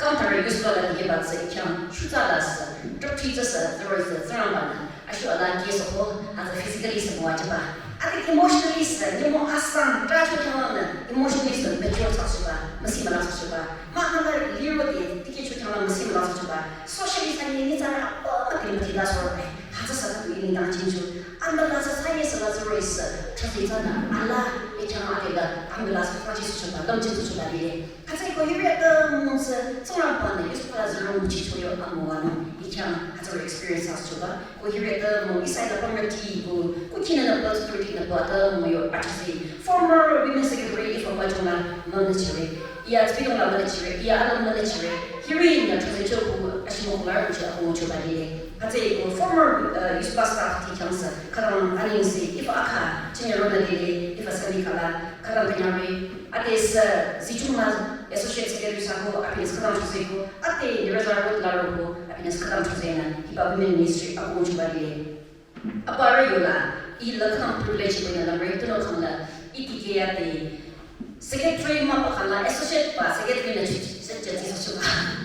Kangtare yusla la dikehba tsü khyang shutsa la sü, traptri tsü sü, zero sü, Tsingrangba nü, ashu ala kye soko, aza physically sü müwajüba. Ati emotionally sü, nyümong asang, tra chu khyang la nü, emotionally sü, mature sa shuba, masi mala sa shuba. Ma hama liro de, dikeh chu khyang la masi mala sa shuba. Socially sü, ni ni tsara, apa mati mati la sor bai. Hatsü sü tu ini dang chin chu. Amba la sü, sa ye sü la zero sü, trust sü nü, ala, e khyang ati la, amba la sü, fa ji sa shuba, lam chin sa shuba lile. Hütsüeko hiri atümung sü Tsingrangba nü yusla zero nguchicho yo amüwanung, i khyang hütsüro experience asüchoba. Ko hiri atümung ihsa ila pamrüti ko, ko khinü nü pa, authority nü pa atümung yo athasi. Former women secretary ifa pajung la münüchire. Iya tsipidong la münüchire. Iya ala münüchire. Hiri nü trust cho ko ashimo kular uchi ako nguchoba lile. Hütsüeko former, uh, yusla staff ti khyang sü, khütang aningsi, ifa akha, chinye ro nü lile, ifa sani khala, khütang kanyari, ade sü, zichung la, associate secretary sü ko, abinü sü khütang chuse ko, ade, nireza ro la ro ko, abinü sü khütang chuse nü, iba women ministry, ako nguchoba lile. Apa re yola, i la khütang privilege ko nü la, re tuno khang la, i dikeh ade, Secretary mah pa khala associate pa secretary nü chi, chi, chi, chi, chi, chi,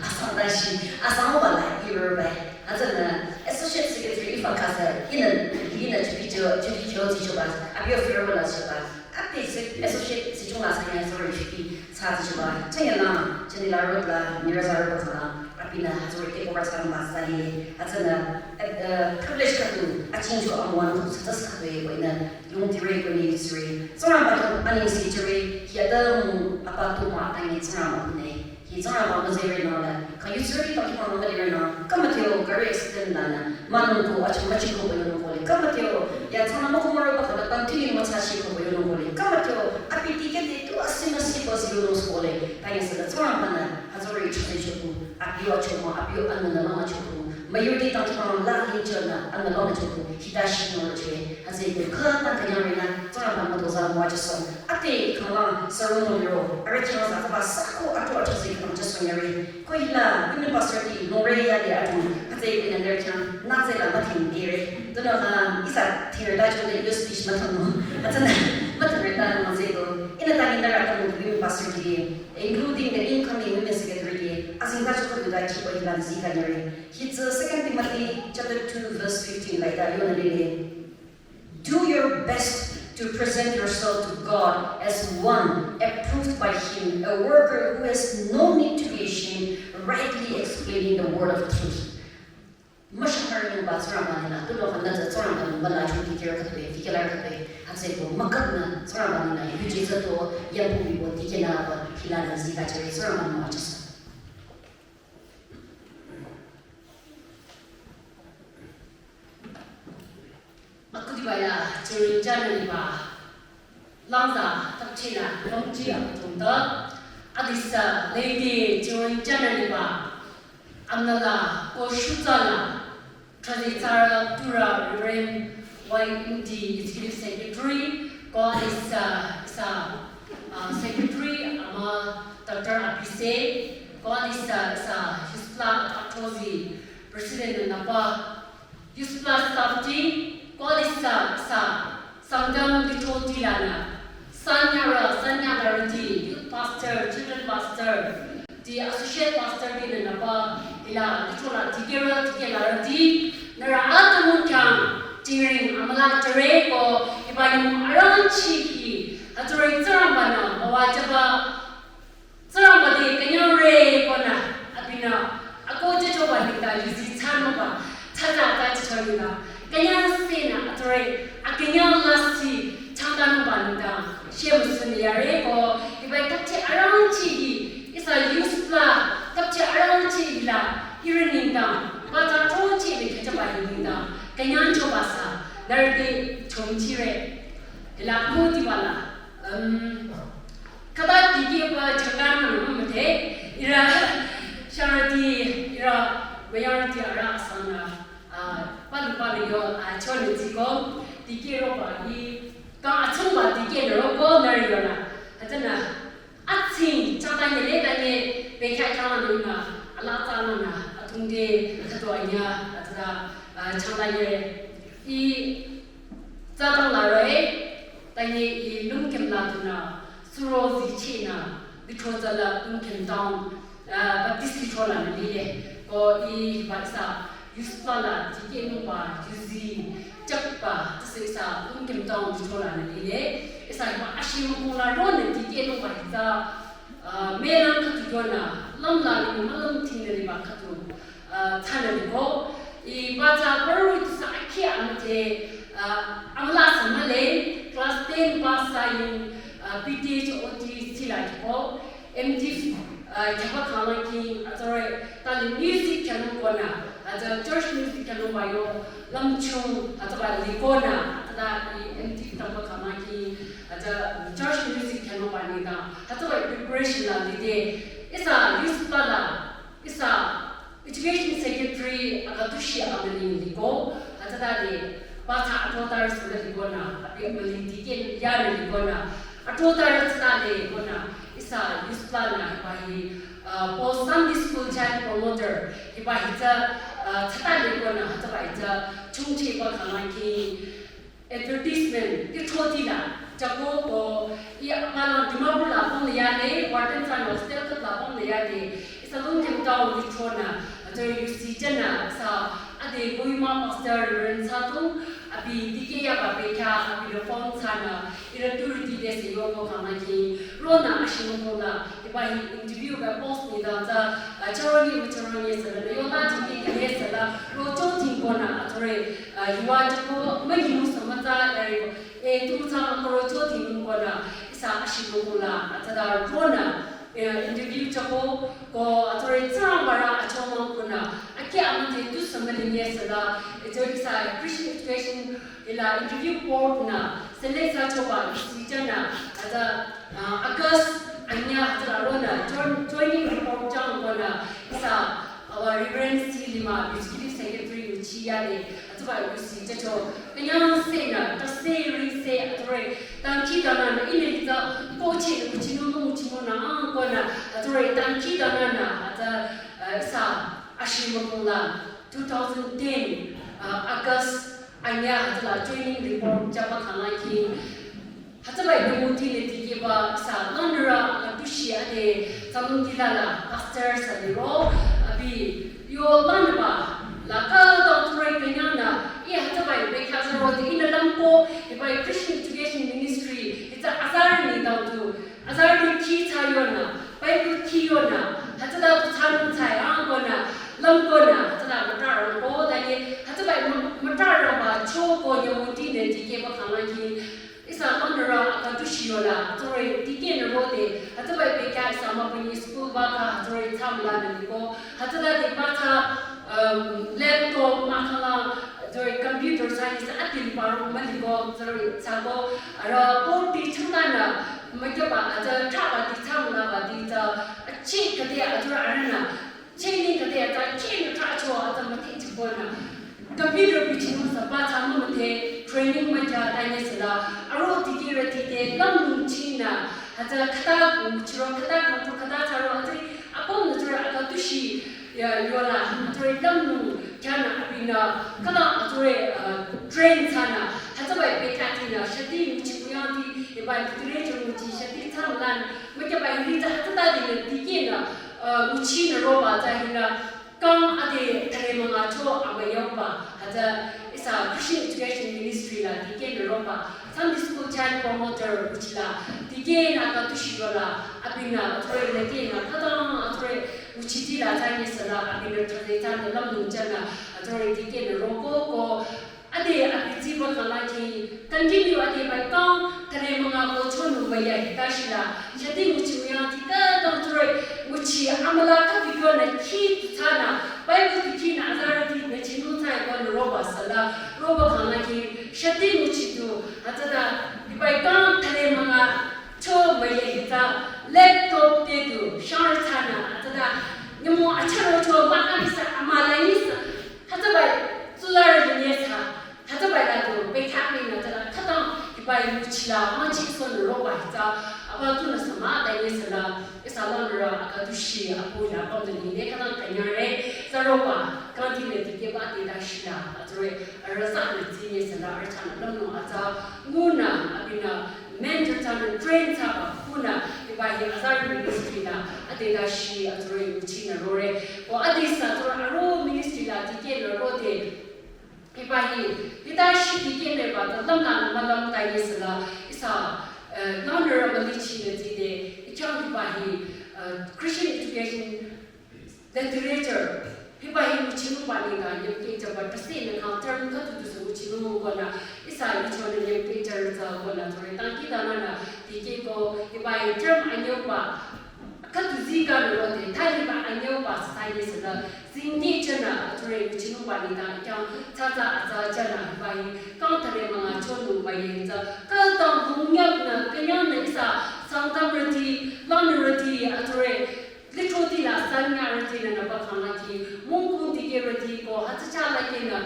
asang da shi, asang ba la, i ro ba. Hütsünü associate secretary ifa kasa, inü, inü chupi cho, chupi cho, chi cho ba. Abi yo firo la cho ba. Abi se, associate si chung la sa ya, sorry, chupi sa chi cho ba. Chanya la, chanya la ro la, nireza ro khala. Abinü hütsüro ke kora sa ma sa ye. Hütsünü, eh, eh, privilege khüdu, aching cho amüwan ko, success khüdu ye ko inü. Yung tire ko ni sire. Tsingrangba to aningsi tire. Hi atümung apa to ma tangi Tsingrangba ne. Hi Tsingrangba müzire nü la. Ka yu sire ta ki ma müzire nü. Kama teo gari accident la nü. Manung ko achu machi ko yo ko le. Kama teo ya Tsingrangba ko maro ba ka ta tini ma cha shi ko yo ko le. Kama teo abi dikeh de tu asi na si ko si yo ko le. Tangi sü la Tsingrangba nü. Hütsüri chuse choku. Abi yo achu ma. Abi yo anü nü la ma choku. Mayurüti tang tang la hi chona, anü la ma choku, hita shi no che, hütsüeko khütang kanyang re nü, Tsingrangba nü mütozah müwajü song. Ate khala, sarong no ro, arüh khyang sa kaba sa ko ato ato se khyang jü song yare. Ko hila, women pastor ti, no re ya de ato, hütsüeko nü re khyang, nü tsü la ma thing de re. Tuno ha, ihsa thing re da jo de yo speech ma thang no. Hütsünü, ma thang re da no tsü ko. Inü ta ni nü ra ta no women pastor ti, including the incoming women secretary ti, azing ta jo ko da ki ko hila zi kanyare. Hütsü Second Timothy chapter two verse fifteen la ita yonü lile. Do your best to present yourself to God as one approved by Him, a worker who has no need to be ashamed, rightly explaining the word of truth. Mashahar yung ba Tsingrangba nü la, tulo kanda za Tsingrangba nü mala chu dikeh khatwe, dikeh la khatwe, hütsüeko makap nü Tsingrangba nü la, yu je za to, yampu bi bo dikeh la ba, hila nü zi kachare Tsingrangba nü ma chasa. Aküdiba ya, chirun jana liba, langza, takchila, longji, akutungta, adisa, lady, chirun jana liba, amnala, ko shutsala, trazi tsara, tura, Reverend Y M D, Executive Secretary, ko adisa, isa, uh, Secretary, ama, Doctor Abise, ko adisa, isa, Hisla, Atrozi, President napa, Youth Plus staff ti, ko adisa, sa, Sangtam Little Tilana, Sanyara, Sanyagarati, Youth Pastor, Children Pastor, ti Associate Pastor ti napa, ila, Little la, Tikera, Tikera ti, nara atamu kya, tiring, amala tere ko, iba ni arang chi hi, ature Tsingrangba nü, bawa jaba, Tsingrangba te kanyang re ko nü, abinü, ako je choba nita, yuzi chano ba, chata ta chano ba, kanyang se nü, ature, akanyang la si, chata no ba nita, she musun yare ko, iba takche arang chi hi, isa youth la, takche arang chi hi la, irin nita, ba ta to chi ni kete ba nita, kanyang choba sa, nerde chom chi re, ila ko di ba la, um, Kaba dikeh ba changkan manu mate, ira sharati, ira mayarati ara asana, ah, palu palu yo, ah, chole tiko, dikeh roba i, ka achung ba dikeh roba nari yona. Atana, atsing, chata yele tane, bekha kama nuna, ala tsana na, atunde, kato anya, atana, ah, chata yele, i, Tsatang la re, tanye i lungkem la tuna, suro zi chi na, bitro tsala lungkem down, Baptist lithro lanü lile. Ko i ba ihsa youth pala dikehnungba yuzi chakba tsüsü ihsa Lungkim town lithro lanü lile. Ihsa hiba ashimung la ronü dikehnungba ihsa melang khüdu yonü lamla ni malam tingnü liba khüdu thsanü liko. Iba tsü paru tsüsü akhi amüte amüla sü mühle class ten pass thsayin B T H O T sila liko. M Div khyaba khangla ki atsare tali music khyanung konü, atsa church music khyanungba yo lümchung atsaba likonü, atsada i M Div tangba khangla ki atsa church music khyanungba nengdang atsaba preparation la lide. Ihsa youth pala, ihsa education secretary akha tushi amüling liko, atsada de ba tsü atotar sünü likonü, abi amüling dikeh yanü likonü, atotar tsüta de konü, ihsa youth pala hiba hi Post Sunday School Child Promoter hiba hi tsü tsüta likonü, atsaba hi tsü chungchi ba khangla ki advertisement ke choti la chako ko i apala Dimapur la pong yale, Wharton san hostel kat la pong yale, ihsa Lungkim town lithronü, atsare yusi jana sa ade Kohima pastor Reverend Satung, abi dikeh yaba bekhyah, abi lo phone thsanü, ira turiti de sü yoko khangla ki ronü ashimung la hiba hi interview ba post nengdang tsü charoni mücharoni sü la yonü dikeh dikeh sü la rocho tingkonü atsare yuva chako münyinung sü mütsa yari e tu tsü mükoro cho tingkonü ihsa ashimung la atsada ronü interview chako ko atsare tsü bara achomang konü akhi amüte tu sü mülinye sü la atsare ihsa Christian Education ila interview board nü select thsachoba yusi jana atsa August anyüh atsala ronü joining report chang konü ihsa our Reverend C Lima executive secretary yuchi yale atsaba yusi jacho künyang sünü tase ring sü atsare dangkhidangnangnü ihnü hi tsü kochi nguchinung nguchinung nü ang konü atsare dangkhidangnangnü atsa ihsa ashimung la two thousand ten August anyüh atsala joining report chaba khangla ki atsaba hi müti le dikehba ihsa lanra la tushi ade Sangtam tila la pastor sü liro abi yo lanba la ka da ture künyangnü i atsaba hi bekhyah zaro de ihnü lümko hiba Christian Education Ministry hi tsü azarü nengdang tu azarü tu khi thsa yonü Bible khi yonü atsada tu thsanung thsa yang konü lümkonü atsada mütrarang ko da ye atsaba hi mütrarangba choko nyümong tinü dikehba khangla ki ihsa lanra akha tushi yola atsare dikehnü rode atsaba hi bekhyah ihsa mapünyi school ba kha atsare thsamlanü liko atsada de ba tsü laptop mükhala atsare computer science atin paru müliko atsare thsako ara board ti changtanü mükyaba atsa thraba ti thsamlaba ti tsü achi khüde atsare arühnü chini khüde atsa chini thracho atsa müti chikonü computer bichinung sü ba tsü mümüte training mükya tanye sü la aro dikehrüti te lümnung chinü atsa khüta nguchiro khüta kangtu khüta thsaro atsa apüm nü tsure akha tushi yola atsare lümnung khyanü abinü khüta atsare train thsanü atsaba hi bekhyah tinü shati nguchi kuyangti hiba literature nguchi shati thsamlan mükyaba hi tsü atsada dinü dikehnü nguchinü roba tsü hinü kang ade thali münga cho amüyangba hütsü ihsa Christian Education Ministry la dikehnü roba Sunday School Child Promoter nguchila dikehnü akha tushi yola abinü atsare nü dikehnü khütang atsare nguchiti la thsanye sü la abinü thali thsanü lümnung jünü atsare dikehnü roko ko ade abi tsiba khangla ki continue ade bai kang thali münga ko chonung müya hita shila shati nguchi müyangti khütang atsare nguchi amüla khüdu yonü khi tu thsanü Bible tu khinü azarüti nü chinung thsa konü roba sü la roba khangla ki shati nguchi tu atsada ibai kang thali münga cho müya hita laptop te tu shar thsanü atsada nyümong acharo cho mükha nisa amüla nisa hütsüba hi tsularü linye sü hütsüba hi la du bekhyah pinü tsüla khütang hiba hi nguchila müchi sonü roba hi tsü aba tunü sü müdanye sü la ihsa lanra akha tushi apu la pamde linye khütang künyangre tsü roba kangti le dikehba te da shila atsare arüh thsanü tsinye sü la arüh thsanü lümnung atsa ngunü abinü mentor thsanü train thsaba kunü Hiba hi azarü ministry la, ade dashi atsurü nguchinü rore. Ko ade sa atsurü aro ministry la dikehnü rode. Hiba hi, hita shi dikehnü ba, ta lam na ma lam ta yesüla, ihsa, eh, nonü ra malichinü dide, ikyang hiba hi, eh, Christian education literature, hiba hi nguchinung ba ni ga, yem ke jaba tase ne ka term ka tu tu su nguchinung ko na, ihsa yucho ne yem ke jar za ko na, tore tangki da na na, dikeh ko, hiba hi term anyüba, ka tu zi ka no de, ta hiba anyüba sa yesüla, zingi chana, tore nguchinung ba ni ga, kyang, ta ta, ta chana, hiba hi, kang tare ma nga chonu ba ye za, ka ta hung yap na, ka yang na ihsa, sangtam rati, lan rati, atore, Litro ti la sanya rati na na ba khang la ki, mungkung dikeh rati ko, hütsü cha la ki na,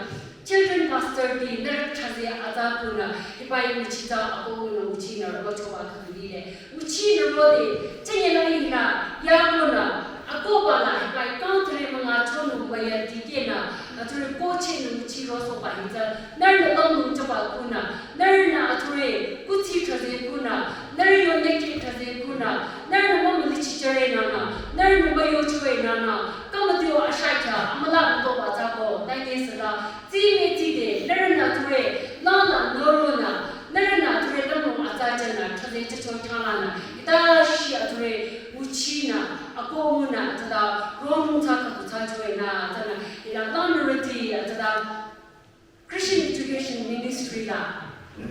children pastor ti, nührü chaze aza ku na, hiba hi nguchi za, ako ku na nguchinü ro choba ka tu lile. Nguchinü rode, chenye la yin la, ya ku na, ako ba la, hiba hi kang tare ma nga chonu ba ya dikeh na, atsurü ko chenü nguchi ro so ba hi za, nührü na lam nu choba ku na, Nührünü atsurü, kuthsi chaze ku na, nührü yo neke chaze ku na, nührünü mama lichi chare na na, nührünü ma yo chwe na na, kama dio asha kya, amala mto ba za ko, ta yesüla, zi me zi de, nührünü atsurü, na na, no ro na, nührünü atsurü, na no aza cha na, chaze cha cho kya na na, ita shi atsurü, nguchinü, ako mu na, tada, ro mu ta ka ku ta chwe na, ta na, ila na no rati, tada, Christian Education Ministry la,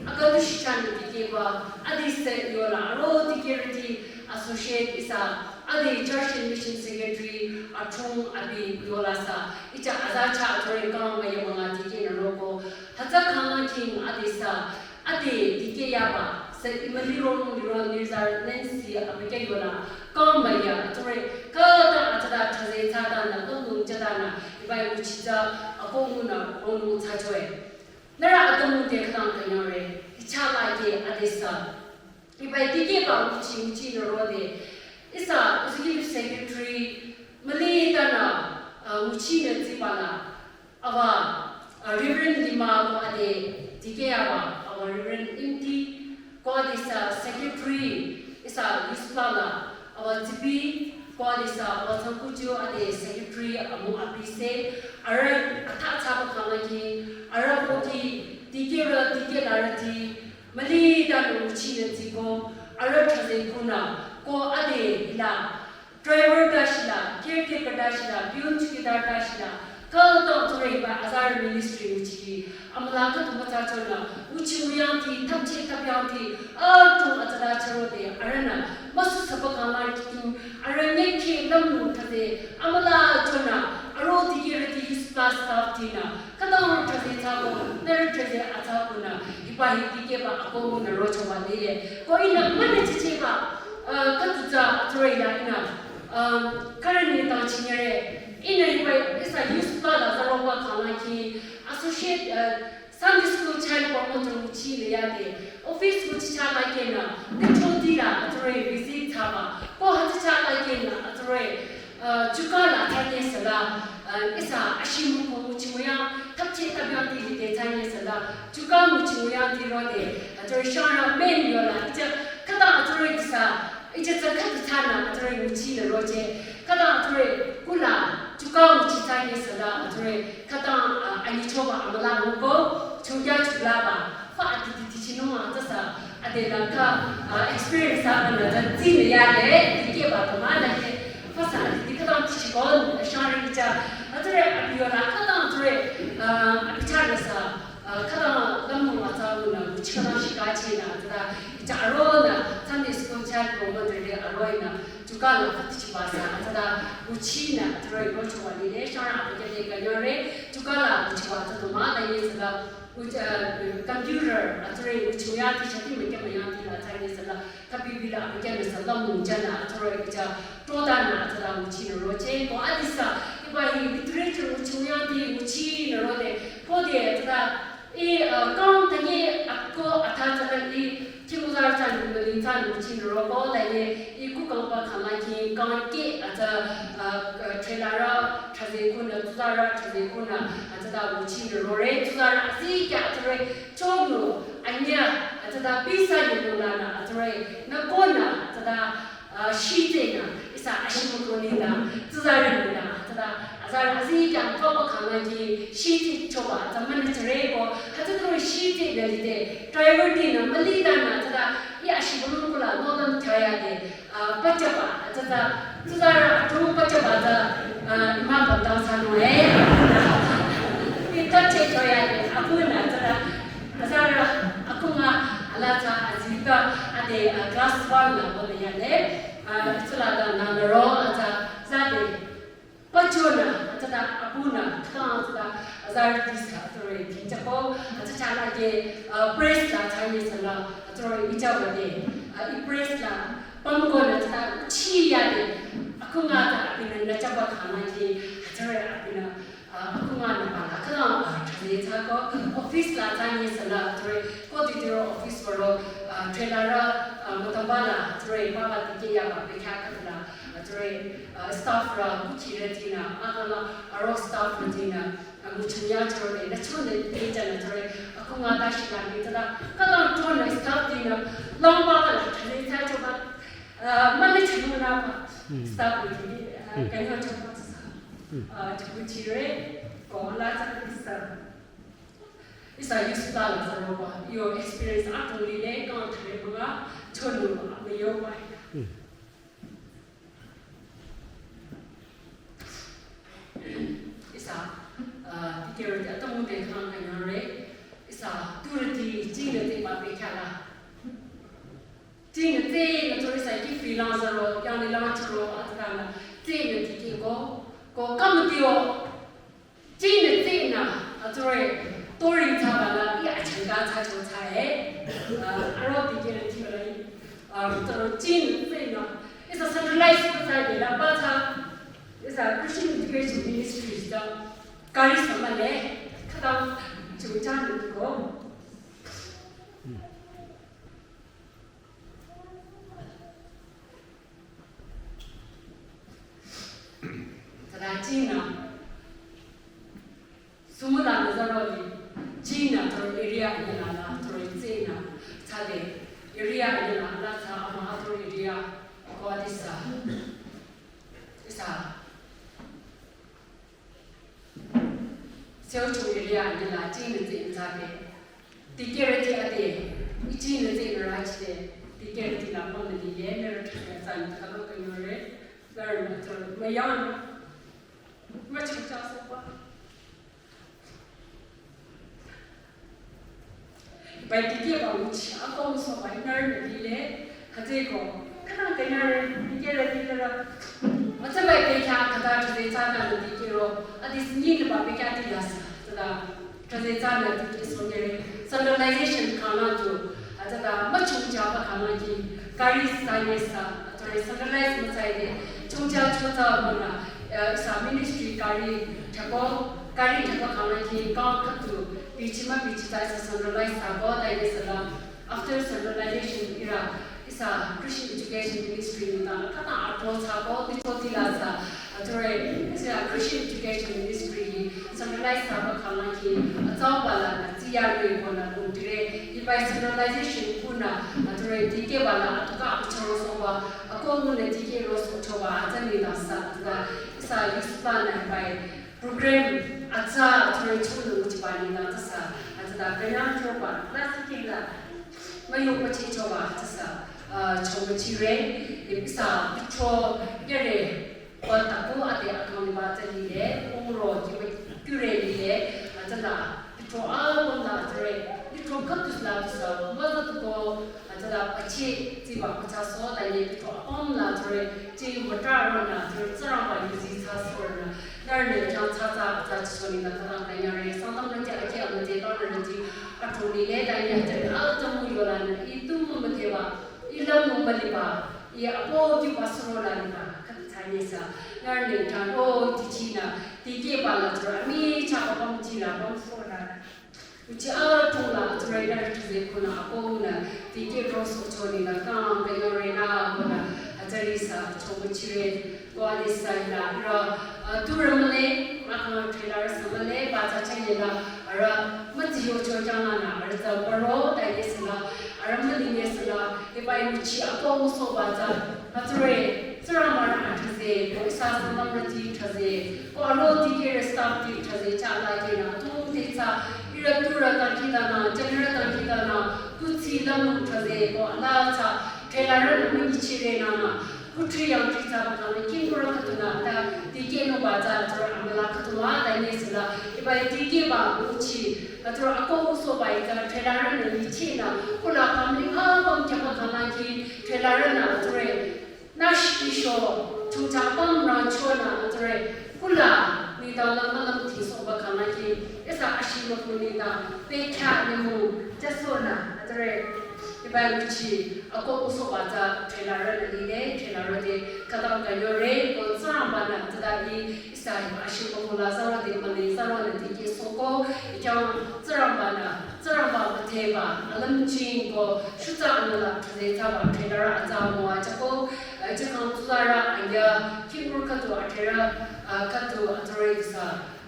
aka tu shichan dikeh ba, adi se yola, aro dikeh rati associate ihsa, adi church and mission secretary, atung abi yola sa, icha aza cha atore kang ma ya ma nga dikeh na roko, hütsü kang king adi sa, adi dikeh ya ba, se imali ro nung ro nirza Nancy abi ke yola, kang ma ya, atore, ka ta atada chaze cha ta na, kang nung cha ta na, Hiba hi nguchi za, ako mu na, ko nu cha chwe. Nührü atong te kang kanyang re, icha la ke ade sa. Hiba hi dikeh ba nguchi, nguchinü rode. Ihsa, executive secretary, mali ta na, uh, nguchinü zi ba la. Awa, uh, Reverend Lima ko ade, dikeh awa, awa Reverend Imti, ko ade sa secretary, ihsa, youth la la, awa zibi, ko ade sa, awa tsangkuchu ade secretary, amu abi se, ara, ata tsaba kang la ki, ara ko ki, dikeh ra, dikeh la rati, mali ta no nguchinü zi ko, ara chaze ku na, ko ade la, Driver ta shila, caretaker ta shila, peon chowkidar ta shila, kang tang tsure hiba azarü ministry nguchi, amala ka tu ma cha chona, nguchi nguyang ti, thapche thapyang ti, atung atsala charo de, arana, masu saba kang la kiting, ara neke lam nu thade, amala chona, aro dikeh rati youth pastor staff ti na, kang tang thade cha ko, nührü thade acha ko na, hiba hi dikeh ba ako mu na ro choba de, ko ina mana chiche ba, uh, ka tu cha tsure ila ina, Um, currently tang chinyere, ihnü hiba ihsa youth la la zaroba kang la ki, associate, uh, Sunday school child promoter nguchi le ya de, office nguchi cha la ke na, de choti la, atore visit cha ba, ko hütsü cha la ke na, atore, uh, chuka la cha ke sala, uh, ihsa ashimu ko nguchi mo ya, thapche thapyang ti li de cha ke sala, chuka nguchi mo ya ti ro de, atore shara men yo la, icha, kata atore kisa, Icha tsü khüta tsünü atore nguchinü roche. Khüta atore kula chuka nguchi tsü yesüla atore khüta, ah, anyichoba amüla nguko chungya chulaba. Fa ati ti ti chinung a tsü sa ade langka, ah, experience a bana tsü tsine yale dikehba kama dake. Fa sa ati ti khüta ti chikon shari cha atore abiyola khüta atore, ah, abichare sa. Ah, khüta lamnung atsa ngunü, nguchi khüta shikachi nü, tsüta, icha aro nü, Sunday school child promoter de aro nü, chuka la khüta chiba sa, tsüta, nguchi nü, tsüta ro chuba ni de, shara abu ke de kanyore, chuka la nguchi ba tsüta ma, da ye tsüta, nguchi, ah, computer, atsure nguchi ya ti chati meke ma ya ti la, tsüta ye tsüta, Kapi bila abikyah nü sa lamnung chanü atsuro icha todanü atsüla nguchinü roche. Ko adisa, hiba hi literature nguchi nguyanti nguchinü rode. Khode atsüla, i, uh, kang tanye ako atha tsüla i, kimuzar chanü mülin chanü nguchinü roko, la ye, i kukangba kangla ki, kang ke atsü, uh, uh, trailer ra, chaze kunü, tuzara, chaze kunü, atsüla nguchinü rore, tuzara, asi kya atsure, Chonu, anya, atsüta pisa yonungnü, atsure, nü konü, atsüta, Shitse nü, ihsa ashimüko nü, tsuzarü nü, tsüta, azarü azikyang papa khangla ki, shitse choba, tsü münü tsüreko, hütsü tro shitse nü lide, driver ti nü, mülida nü, tsüta, i ashimüko la, nodan chaya de, pachaba, tsüta, tsuzarü atro pachaba tsü, ima pantang sanu, eh. I tache choya de, apu nü, tsüta, azarü, akunga, ala tsü, azita, ade, class one la, wole ya de, Tsüla da nü nüro, atsü, zade, pachonü, atsüta, abunü, kang, atsüta, azarü tisa, tsüre, kinchako, atsü chala ke, press la, tsanye sala, tsüre, icha wade, i press la, pamko na, atsüta, chi yade, akunga, atsü, abinü, nachaba khana ke, atsüre, abinü, akunga nü pala, kala, thale tsako, office la tsanye sala, tsüre, ko titiro office waro, trailer, mütamba la, tsüre, papa tike yaba, pekya kala, tsüre, staff ra, kuchi re tina, akala, aro staff re tina, muchunya tsüre, na chone, peta na tsüre, akunga da shila, peta, kala, tone, staff tina, lamba kala, thale tsa choba, mane chino na ba, staff re tina, kanya choba, sa, kuchi re, ko la tsüre, sa. Ihsa youth la la sa roba, your experience atong lile, kang thare mga, chonu, ama yoba. Ihsa, tikero ti atong te kang kanyare, ihsa, turati, ching te ba pe kala. Ching te, na tori sa ki freelancer ro, yang ni la churo, atana, ching te ki ko, ko kam tio, Ching nü tsing nü, a, tsure, tori tsaba la, i achangka tsa cho tsa e. A, aro ti kere ti la i. A, tsuro ching nü tsing nü. Ihsa centralized tsa de la ba tsa. Ihsa Christian Education Ministries da. Kari sama le. Kada chu cha nü ko. Tada ching nü. Sumula nü zaro li. Ching nü toro area ni la la toro ching nü. Tsade area ni la la tsa ama toro area. Ko adisa. Isa. Seo chung area ni la ching nü tsing tsade. Tikere ti ade, i ching nü tsing nü ra chide. Tikere ti la pon nü di ye, nü ra chide tsan ta lo ka yore. Dar ma to, ma yan. Ma chu cha so ba. Bai tike ba mu chi, a ko mu so ba, nü ra nü di le. Hütsüeko, khatang kanyare, tikere tikere. Hütsüba pekya khata tüze tsana tikero, adis nyi ba pekya tilasa, tada tüze tsana tike sonyere, centralization khana tu, atada machungcha ba khana ki, kari sanyesa, atore centralize masaide, chungcha chota mana, isa ministry kari thako, kari thako khana ki, kang khatu, bichima bichita isa centralize sabo, daide sala, After centralization ira, isa Christian Education Ministry ni ta, kata approach sabo, tito tila sa, atore, isa Christian Education Ministry centralize sabo khana ki, atsau bala na, tsiya ni bona kundire, ibai centralization kuna, atore, tike bala, atuka apchoro soba, ako mune tike ro sochoba, atani da sa, tada, isa youth plan na ibai, Program atsa atore chulu chibani la tasa, atsa da kanyang choba, la sikila, mayo pachi choba, tasa, ah, choba chire, ipsa, pitro, gere, kwa tapu ate akang ba tali le, umro, kiwe, kure le, atsa da, pitro, ah, bon la atore, pitro katus la tasa, waza tuko, Atsüla pachi tsiba kucha so, ta ye kito apüm la tsure, chi matra ro na, tsure tsarang ba yuzi tsa so na, nar ne chang tsa tsa, tsa chi so ni na, ta ta kanyare, sang tam na chi, achi ama chi, ta na chi, atro ni le, ta ye achi, a tsa mu yo la na, i tu mu ma te ba, i la mu ma li ba, i apo ki ba so la ni ba, ka ta ye sa, nar ne chang, o, ti chi na, ti ke ba la tsure, mi cha ba pam chi la, pam so la. Uchi a tungla, tsure na tuze kuna, ako na, tike ro so choni na, kang, kanyang re na, kuna, atari sa, chomo chire, ko ani sa ila, ira, a, tura male, ma kang trailer sa male, ba sa chanye la, ara, ma zi yo cho chang na, ara sa baro, ta ye sa la, ara ma li ye sa la, e ba uchi, ako mo so ba sa, Hütsüri, Tsingrangba rü athaze, ko ihsa Sangtamrüti thaze, ko aro dikehrü staffti thaze, chah la kena, atung te tsü, ihrü turü dangkhidangnang, jünirü dangkhidangnang, kuthsi lümlong thaze, ko ala tsü, threlarünü münyichire nana, kuthri yangthri tsü bakhanü, kingkurü khüdunü, ta, dikehnungba tsü, tsü, amüla khüdu mah, ta nyesüla, hiba dikehba, kuthsi, atsüri akoh kusohba ita threlarünü nyichinü, kula pamli apüm khyaba khangnü ki threlarünü atsüri nash isho chungcha pamrü chonü atsüri kula nengdang lümlong tisohba khangnü ki ihsa ashimüku nengdang bekhyah nyümong jasohnü atsüri hiba yuchi akoh kusohba tsü threlarünü lile, threlarü te khütang kanyore, ko Tsingrangbanü tsüta i ihsa ashimüku la zarode male zarode dikehsohko, i khyang Tsingrangbanü, Tsingrangba müdheba, alümching ko, shutsa anüla thaze thsaba threlarü atsa müwa jüko, eh, jükhang tsularü anya, kingkurü khüdu athrerü, ah, khüdu atsüri ihsa,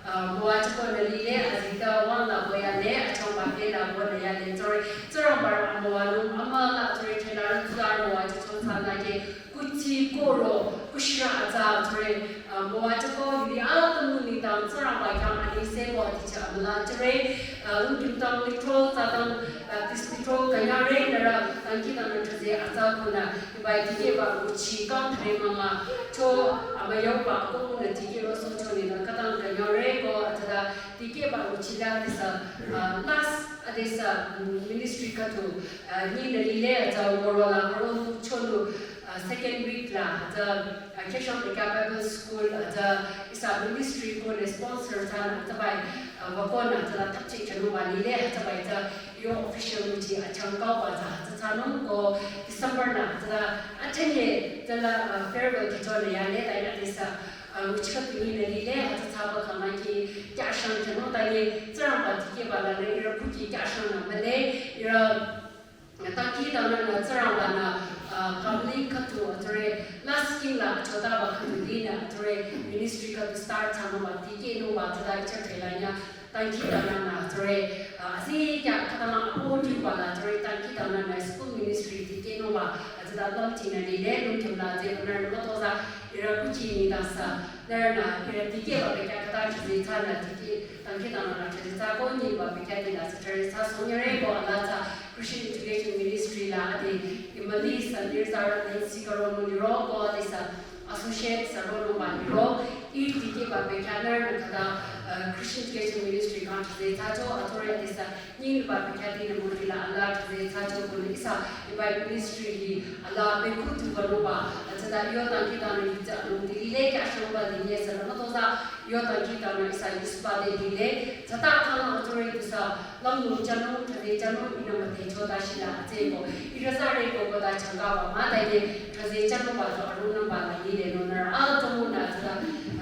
ah, müwa jükonü lile, azikta wangla ko yale, achangba pela konü yale, tsüri, Tsingrangba rü amüwanung, amüla tsüri threlarü tsularü müwa jüko thsanü ke, kuthsi koro, kushirü atsa tsüri, ah, müwa jüko, yuri atümung nengdang Tsingrangba khyang anise ko aticha amüla tsüri, ah, Lungkim town lithro, Tsadang Baptist lithro, kanyare, nührü, dangkhidangnang thaze atsa konü, hiba dikehba kuthsi kang thre mama, cho, amüyauba ko nü dikehro sohcho nengdang khütang kanyare, ko atsüta dikehba kuthsi la tisa, ah, last, adisa, mm, ministry khüdu, ah, nyinü lile, atsa korola, koro chonü, ah, second week la, atsa, ah, Khesang Bekhyah Bible School, atsa, ihsa ministry konü sponsor thsanü, atsa bai, ah, wakonü, atsa thapchi khyünungba lile, atsa bai, atsa, yo official müchi achangkauba tsü, tsü thsanung ko December nü, tsüta achanye, tsüla, uh, farewell kihchonü yale, ta ina tesa, uh, müchika tünyi nü lile, tsü thsaba khangnü ki, kyashang khyünung ta ye, Tsingrangba dikehba lanü ihrü kuki kyashangnü mühle, ihrü, uh, dangkhidangnangnü Tsingrangbanü, uh, family khüdu, atsüri, last king la, chotaba khüdu linü, atsüri, ministry khüdu start thsanungba, dikehnungba, tsüta icha threlanü, dangkhidangnangnü tsüri, ah, asi kya khütang apo jingba la tsüri dangkhidangnangnü school ministry dikehnungba, ah, tsüta lümtinü lile, Lungkim la tsü banner nü mütozah, ihrü kuchi nengdang sü, nührünü, ihrü dikehba bekhyah khütang thaze thsanü dikeh, dangkhidangnangnü thaze thsa ko nyiba bekhyah dila sü thaze thsa sonyere ko ala tsü Christian Education Ministry la ade, imali sü nirüzarü Nancy Karonung liro ko ade sü, Associate sü ronungba liro, ih dikehba bekhyah nührünü khüta, uh, Christian Education Ministry khyang thaze thsacho, atsüri adesü nyinba bekhyah tinü müdila ala thaze thsacho konü ihsa, hiba ministry hi ala bekhu tubanungba, atsüta yo dangkhidangnang hi tsü alongdi lile kyashangba linye sü la mütozah, yo dangkhidangnang ihsa yusba de lile, tsüta khangnü atsüri tisa, lümlong thsanung, thaze thsanung, ihnü müdhecho ta shila atsüko, ihrü zareko ko ta changkaba mah ta ye, thaze thsanungba tsü arungnungba la lile nü nührü atümungnü tsüta,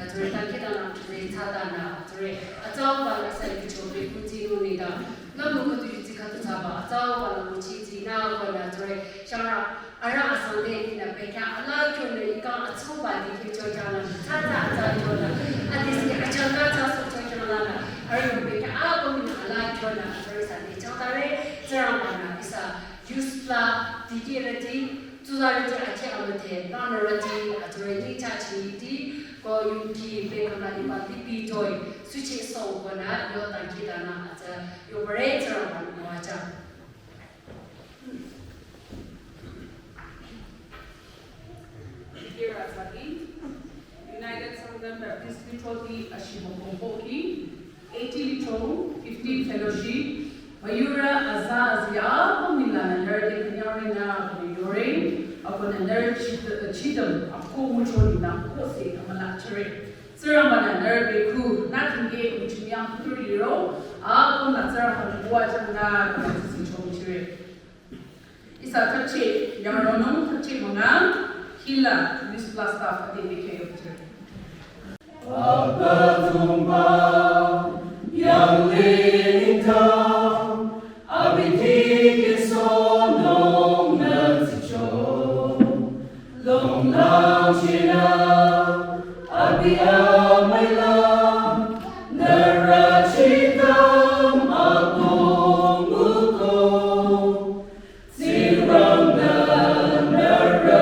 atsüri dangkhidangnang thaze thsatanü, atsüri, atsauba la sü licho bekhu tsinung nengdang, lümlong khüdu yudsi khüdu thsaba, atsauba la müchi tsinü konü atsüri, shangrü, arüh asang de tinü bekhyah ala kyonü ikang atsuba dikehcho khyanglanü, tsüta atsa kyonü, adesü achangka thsasohcho khyanglanü, arüh bekhyah apümnü ala kyonü, atsüri sü de changtare, Tsingrangbanü ihsa, youth la, dikehrüti, tsuzarüti akheh amüdhe, lanürüti, atsüri nyichachiti, ko yungki bekhyah la liba lipi toi, suchi song konü, yo dangkhidangnang atsü, yobare Tsingrangbanü müwajüng. Dear Azadi, United Sangtam Baptist Lithro ti ashiboko pohki, eighty lithro, fifteen fellowship, müyurü aza azi apümnü lanü nührü te künyangre nü müyore, akonü nührü chid-, chidam, ako mücho nengdang kose amüla chore. Tsingrangbanü nührü bekhu, nü tingke müchimyang kutur liro, apümnü Tsingrangbanü müwajüng nü, künü tsisi chomchire. Ihsa thapchi, yangronung thapchi münga, hila, Miss Blasta, ade bekhyah yopchire. Abüdongba, yanglih nengdang, abi dikehsohnung nü tsicho. Longlang chila, abi amüila, nührü chidam akong nguko. Tsingrang nü nührü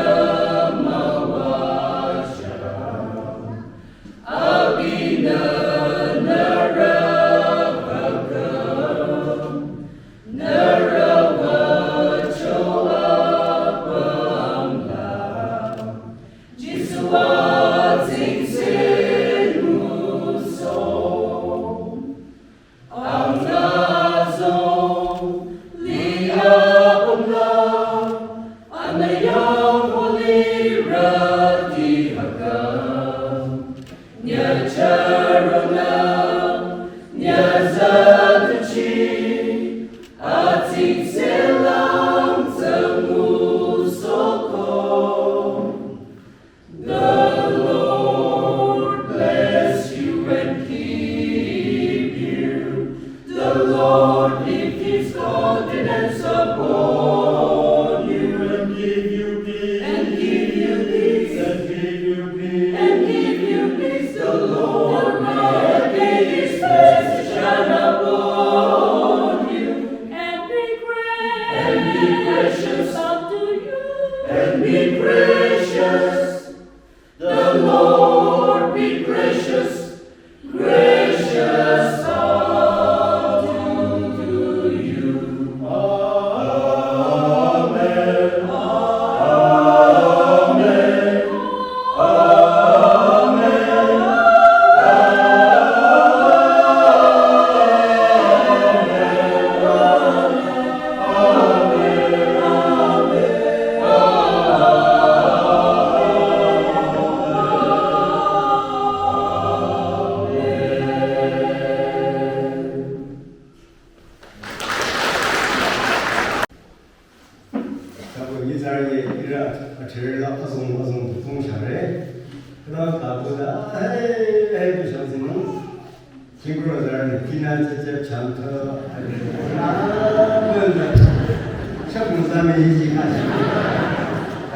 His countenance upon you and give you peace. And give you peace. And give you peace. And give you peace. The Lord make his face to shine upon you and be gracious. And be gracious unto you. And be gracious. The Lord be gracious, gracious unto you. Amen. Amen. Amen. Sako nyitsarü ihrü athrerü la azong azong tutung share. Kena kaku da, hey, hey, bu shang sinu. Kingkura zarü ni kina chechep changka. Abinda. Shakung zami hiji kashi.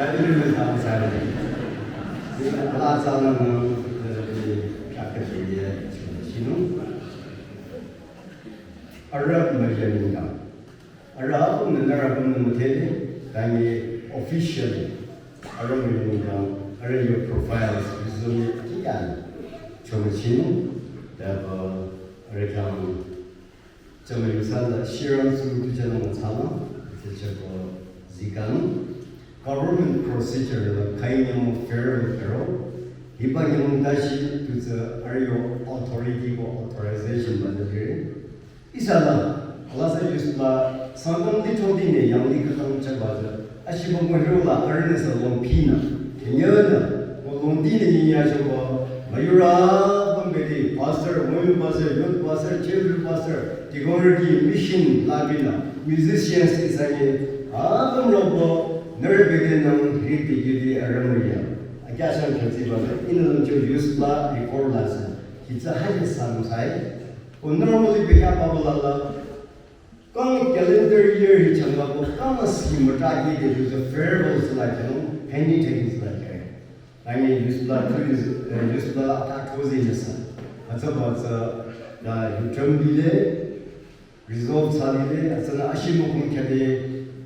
Abinda zami zari. Ala zalana, eh, shakka shiriye, shinu. Arab Maryam nengdang. Arab nü nü Arab nü müthele, tangi officially. Arab Maryam nengdang, arüh yo profile, bizumi tiyan. Chomachin, daba, arüh khyang, chama yusa da shiram su tu chana matsama, tu chako zikan. Government procedure la kai nyamo federal federal. Hiba nyamo dashi tu tsa arüh yo authority ko authorization ba da dire. Ihsa la, alasa yusla, sangtam di chodi ne yang di katang chaba za. Ashiba mo hiro la arüh ne sa longpi na. Kenya na, mo longdi ne yin ya chaba. Mayura, pambedi, pastor, women pastor, youth pastor, children pastor, deacon, mission, labina, musicians, ihsa ye. Atam robo, nere bede nang, hiri di yudi arüh mo ya. Akya sang kyansi ba, ina lang cho yusla, record la sa. Kitsa haja sang sai. Ko normally bekya pabulala. Kang calendar year hi changla ko kang asi mata ki de tu farewell sila jano, handy taking sila jai. Tangi yusla tu yus, eh, yusla ata tozi nasa. Atsa ba atsa da yutram bile, resolve sa bile, atsa na ashi mo kung kya de,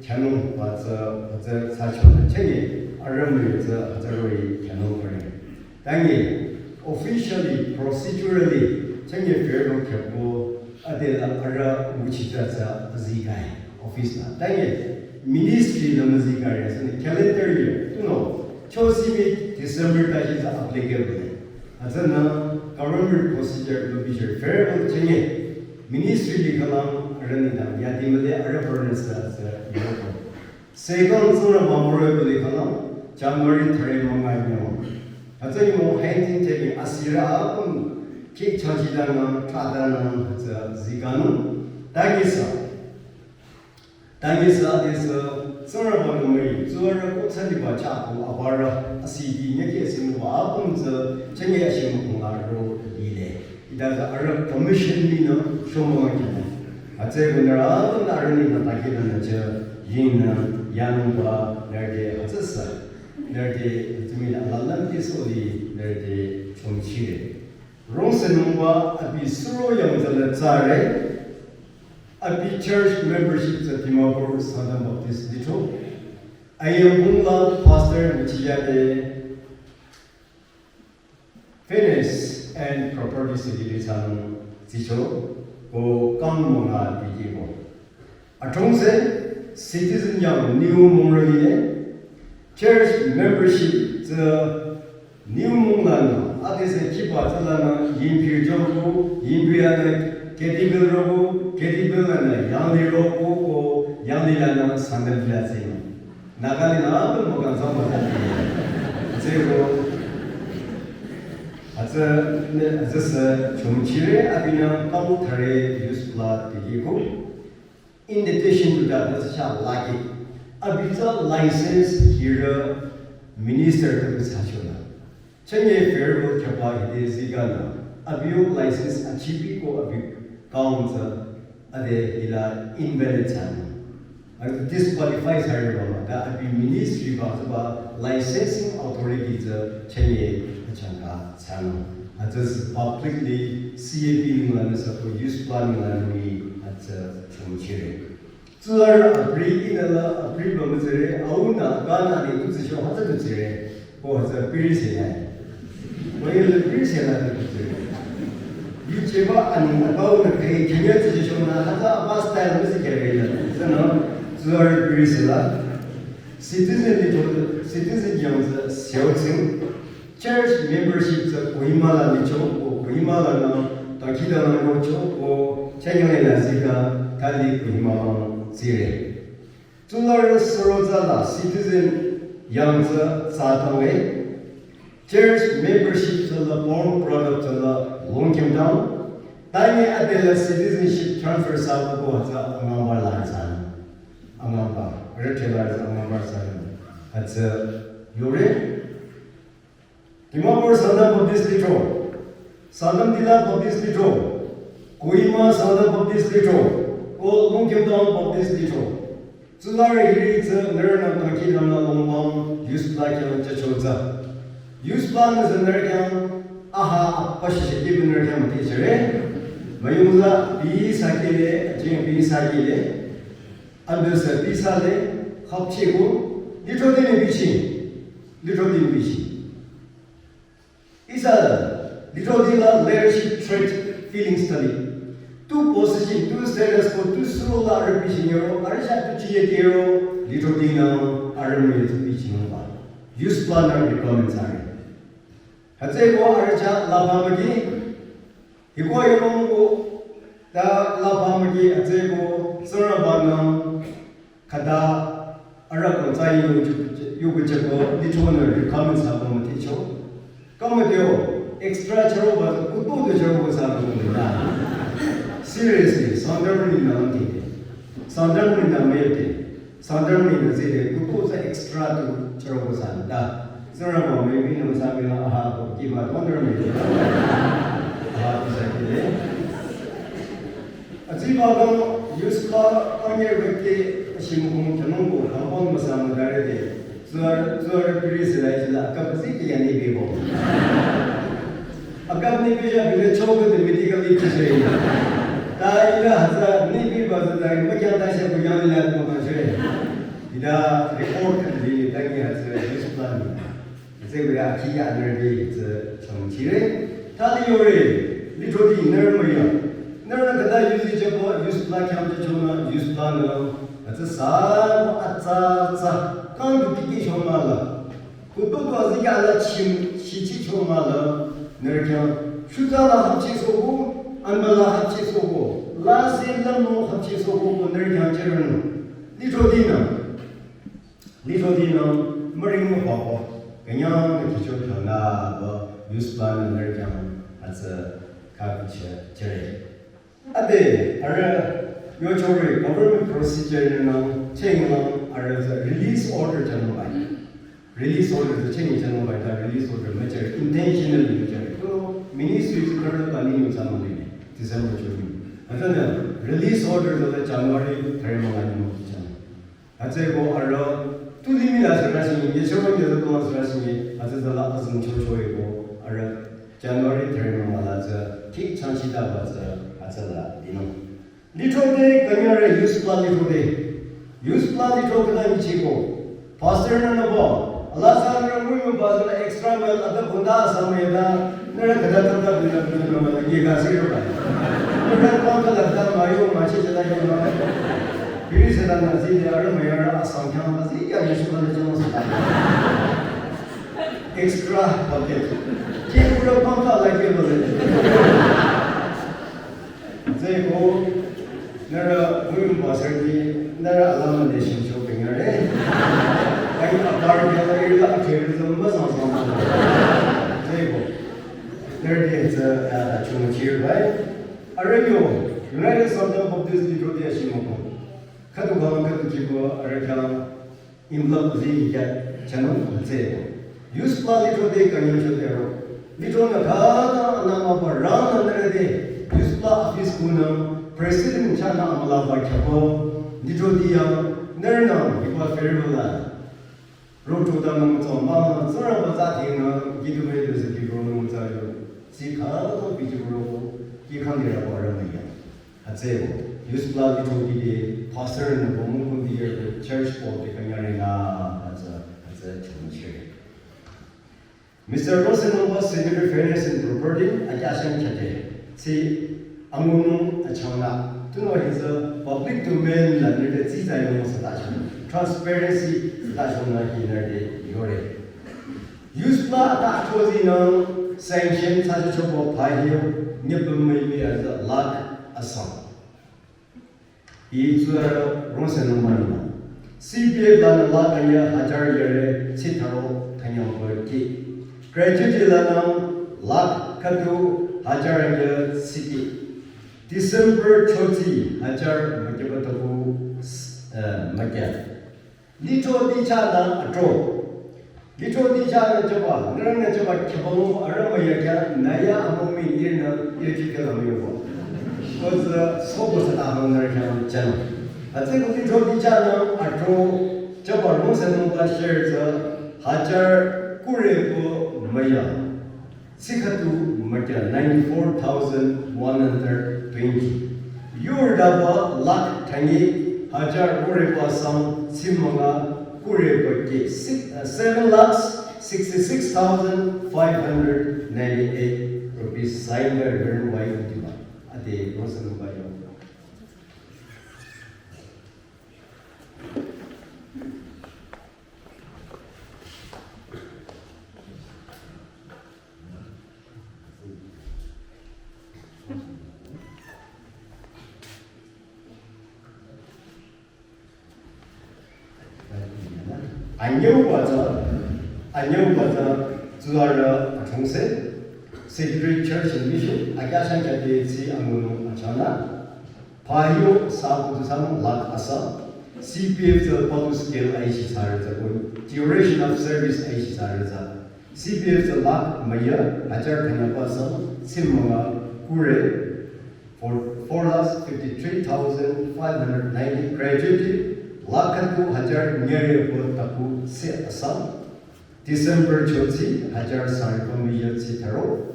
kyano ba atsa, atsa sa chona chanye, aram atsa, atsa roi kyano kare. Tangi, officially, procedurally, chanye farewell kyapo, adela arüh wuchita tsa azikai, office la. Tangi, ministry la mazikai, asani calendar year, tuno, chosimi December tashi tsa applicable. Atsa na government procedure lo bishar farewell chanye, ministry li kalang arüh nengdang, yadi male arüh furnace tsa, tsa, Second Tsingrangba müroi bule khanang, January thare manga nyo. Hatsa nyo hainting teki asira apüm ki chaji danang, ta danang, hatsa zikanu. Tangisa. Tangisa desa, Tsingrangba nümei, tsuara ko tsaliba chaku abara, asidi nyaki asimuba apüm tsa, chanye asimukunga ro lile. Ida za arüh commission ni na shomang kya. Atse gunara gun arüh ni na taki na na cha yin na yang ba nerge atse sa. Nerge tumi na alalam ke soli nerge chomchire. Rong se nungwa abi suro yang za la tsare. Abi church membership za Dimapur Sangtam Baptist Litho. Ayambungla pastor mchiya de Finance and Property Secretary san zicho ko kang mong a dikiko. Atong se citizen yang New Mongreli ne church membership tsa New Mongla na ate se kipa tsa la na yimpi joko yimpi ana kedibil roko kedibil ana yangli roko ko yangli la na sandal bila zino. Nagali na apüm mokan zama tati. Zero. Atsa ne atsa sa chomchire abina kang thare yusla dikiko. In addition to that, atsa sha laki. Abitsa license hira minister to sa chona. Chanye farewell kapa hide zigana. Abiyo license achibi ko abi kang tsa Ade hila invalid thsanung. Ade disqualify thsare bama, ta abi ministry ba tsüba licensing authority tsü chünye achangka thsanung. Hütsü publicly C A B ninglang nüsa ko youth plan ninglang nümi hütsü chungchire. Tsüar abri inala abri ba mütsire, auna gana ni tu tsisho hütsü tu tsire. Ko hütsü piri se nai. Ko yele piri se nai tu tsire. Yu cheba ani na bau na kai kanya tsisho na hütsü apa style müsi kere ya. Sana tsüar piri se la. Citizen li to citizen yang tsü xiaoqing. Church membership tsü Kohima la licho, ko Kohima la na, takida la rocho, ko chanyang la zika, tali Kohima la zire. Tsular sürotsa la citizen yang tsü tsatang le. Church membership tsü la born product tsü la longkim down. Tani adela citizenship transfer sa ko hütsü angambar la tsana. Angambar, retailer tsü angambar tsana. Hütsü yore. Dimapur Sangtam Baptist Lithro, Sangtam Dila Baptist Lithro, Kohima Sangtam Baptist Lithro, ko Longkimdong Baptist Lithro. Tsular hiri tsü nührü nang kaki nang la longbang youth pla khyang chacho tsü. Youth pla nü tsü nührü khyang aha apa shishi kibi nührü khyang mati chere. Mayungza bi sakile, jing bi sakile. Andüsa bi sale, khapchiko, Lithro dini bichi. Lithro dini bichi. Ihsa, Lithro dila leadership trait feelings tali. Tu position, tu status ko, tu suro la arüh bishi nyero, arüh sha tu chiye kero, Lithro dina arüh mre tu bishi nyero ba. Youth pla nü recommend sare. Hütsüeko arüh cha la pamaki, hiko yonung ko, ta la pamaki hütsüeko, sürü ba nang, Khüta arüh ko tsü yu kucheko, yu kucheko, Lithro nü recommend sa ko müticho. Ko mütio, extra charo ba, kutu de charo ba sa ko müta. Seriously, Sangtam ni na müti. Sangtam ni na müti. Sangtam ni na zide, kutu sa extra tu charo ba sa da. Sürü ba mübi nü sa müla aha ko kiba wonder müti. Aha ko sa kide. Atsiba kang youth pla kang ye wekte ashimukong chanungko kampong masa madarede. Zuar, zuar piri silai sila akap zi kiyani bebo. Akap ni bija bile chok de medical ni chishe. Ta ila haza ni bi baza da makyang ta she ko yang la ko ta she. Ida record kan ni ta ki haza youth pla ni. Hütsüeko ya ki ya nührü te hütsü changchire. Tali yore, Lithro di nührü müya. Nührü khüta youth chapü, youth pla khyang chachonü, youth pla nü. Hütsü sa, atsa, atsa. Kang du tiki chomala. Kutu tu azi ya la chim, shichi chomala. Nührü khyang. Shuta la hapchi soko, anba la hapchi soko. La se la no hapchi soko, nührü khyang cherenu. Lithro di nü. Lithro di nang müring mühwako, künyang nü kicho thangna ba youth pla nü nührü khyang hütsü kha kuche chere. Ade, arüh yochore government procedure nü nang cheng nang arüh tsü release order chanung bai. Release order tsü cheng chanung bai ta release order müchere, intentionally müchere. To ministry tsü kar la ni yung chanung bai. December chuni. Hütsünü release order tsü January thirty-one ni mo chanung. Hütsüeko arüh, tu limih la sürü shingi, yeshewon yezü tuang sürü shingi, hütsü zala azing chochoeko arüh, January thirty-one mala tsü, thik changshita ba tsü, hütsüla linung. Lithro te, künyare youth pla Lithro te. Youth pla Lithro khüta nyichiko. Pastor nü nübo, ala sa nührü müyung ba zala extra mile ata bunda asam yeda, nührü khüta khüta bunda bunda nührü mala ye ga siro ba. Nührü pang khüta khüta mayo machi jada yo ma. Biri se dan nazi de arüh müyarü asang khyang nazi ya yesu ba de jang sa. Extra budget. Ke pura pang khüta la ke ba de. Hütsüeko, nührü müyung pastor di, nührü alama nation show künyare. Ai, apar kya la ila akhe zamba sang sang. Hütsüeko, nührü di hütsü, ah, chungchir bai. Arüh yo, United Sangtam Baptist Lithro di ashimoko. Khüdu kang khüdu kibo, arüh khyang Imlap zi ya chanung kutse. Youth pla Lithro te kanyang chotero. Lithro nü khata anama pa rang nührü te. Youth pla office kunang. President chana amüla ba khyaba, nitro diya, nernang, hiba farewell la. Roto da nang tsong ma, tsara ba za di na, gitu me de se di ro nang za yo. Si kha to bi ji ro ko, ki kha ni ra ba ra ma ya. Hütsüko, youth club nitro di de, pastor na bo mu kun di ya de, church ko de ka nya re na, hütsü, hütsü chung che. Mister Rosenbaum, Secretary Finance and Property, akyashan khate. Si angunung achangna. Tunüo hi tsü public domain la nirte tsitsa yong sa ta chang. Transparency sa ta chang na hi nirte yore. Youth club ta chozi nang sanction sa chobo pa hiyo, nyepemai mi aza lakh asang. Itsura Rosenbaum. C P F la na lakh anya hajar yare sitaro thanyang ki. Gratuity la na lakh khüdu hajar anya siki. December chozi hajar makyaba tabu, eh, makya. Litro di cha na atro. Litro di cha na jaba, ngrang na jaba khyabang ara maya kya, naya amo mi ir na, ir ki kala mi wa. Ko za sobo sa ta hang na kya chana. Atse ko litro di cha na atro, jaba Rosenbaum share za, hajar kure ko maya. Sikhatu makya ninety-four thousand one hundred twenty. Yur daba lakh thangi hajar kure pa sang simanga kure pa ke six, uh, seven lakhs sixty-six thousand five hundred ninety-eight rupees signed by Reverend Y Udiba. Ate Rosenbaum. Anyeu baza, anyeu baza, zuara atungse, Secretary Church and Mission, akyashan kyate si angunu achana, payo sa kutu sam lakh asa, C P F the patu scale aishi sare za kun, duration of service aishi sare za, C P F the lakh maya, hajar thanya pa sam, sim manga kure, four, four lakhs fifty-three thousand five hundred ninety gratuity, lakh khatu hajar nyare ko taku se asam. December chozi, hajar sari ko miya si tharo.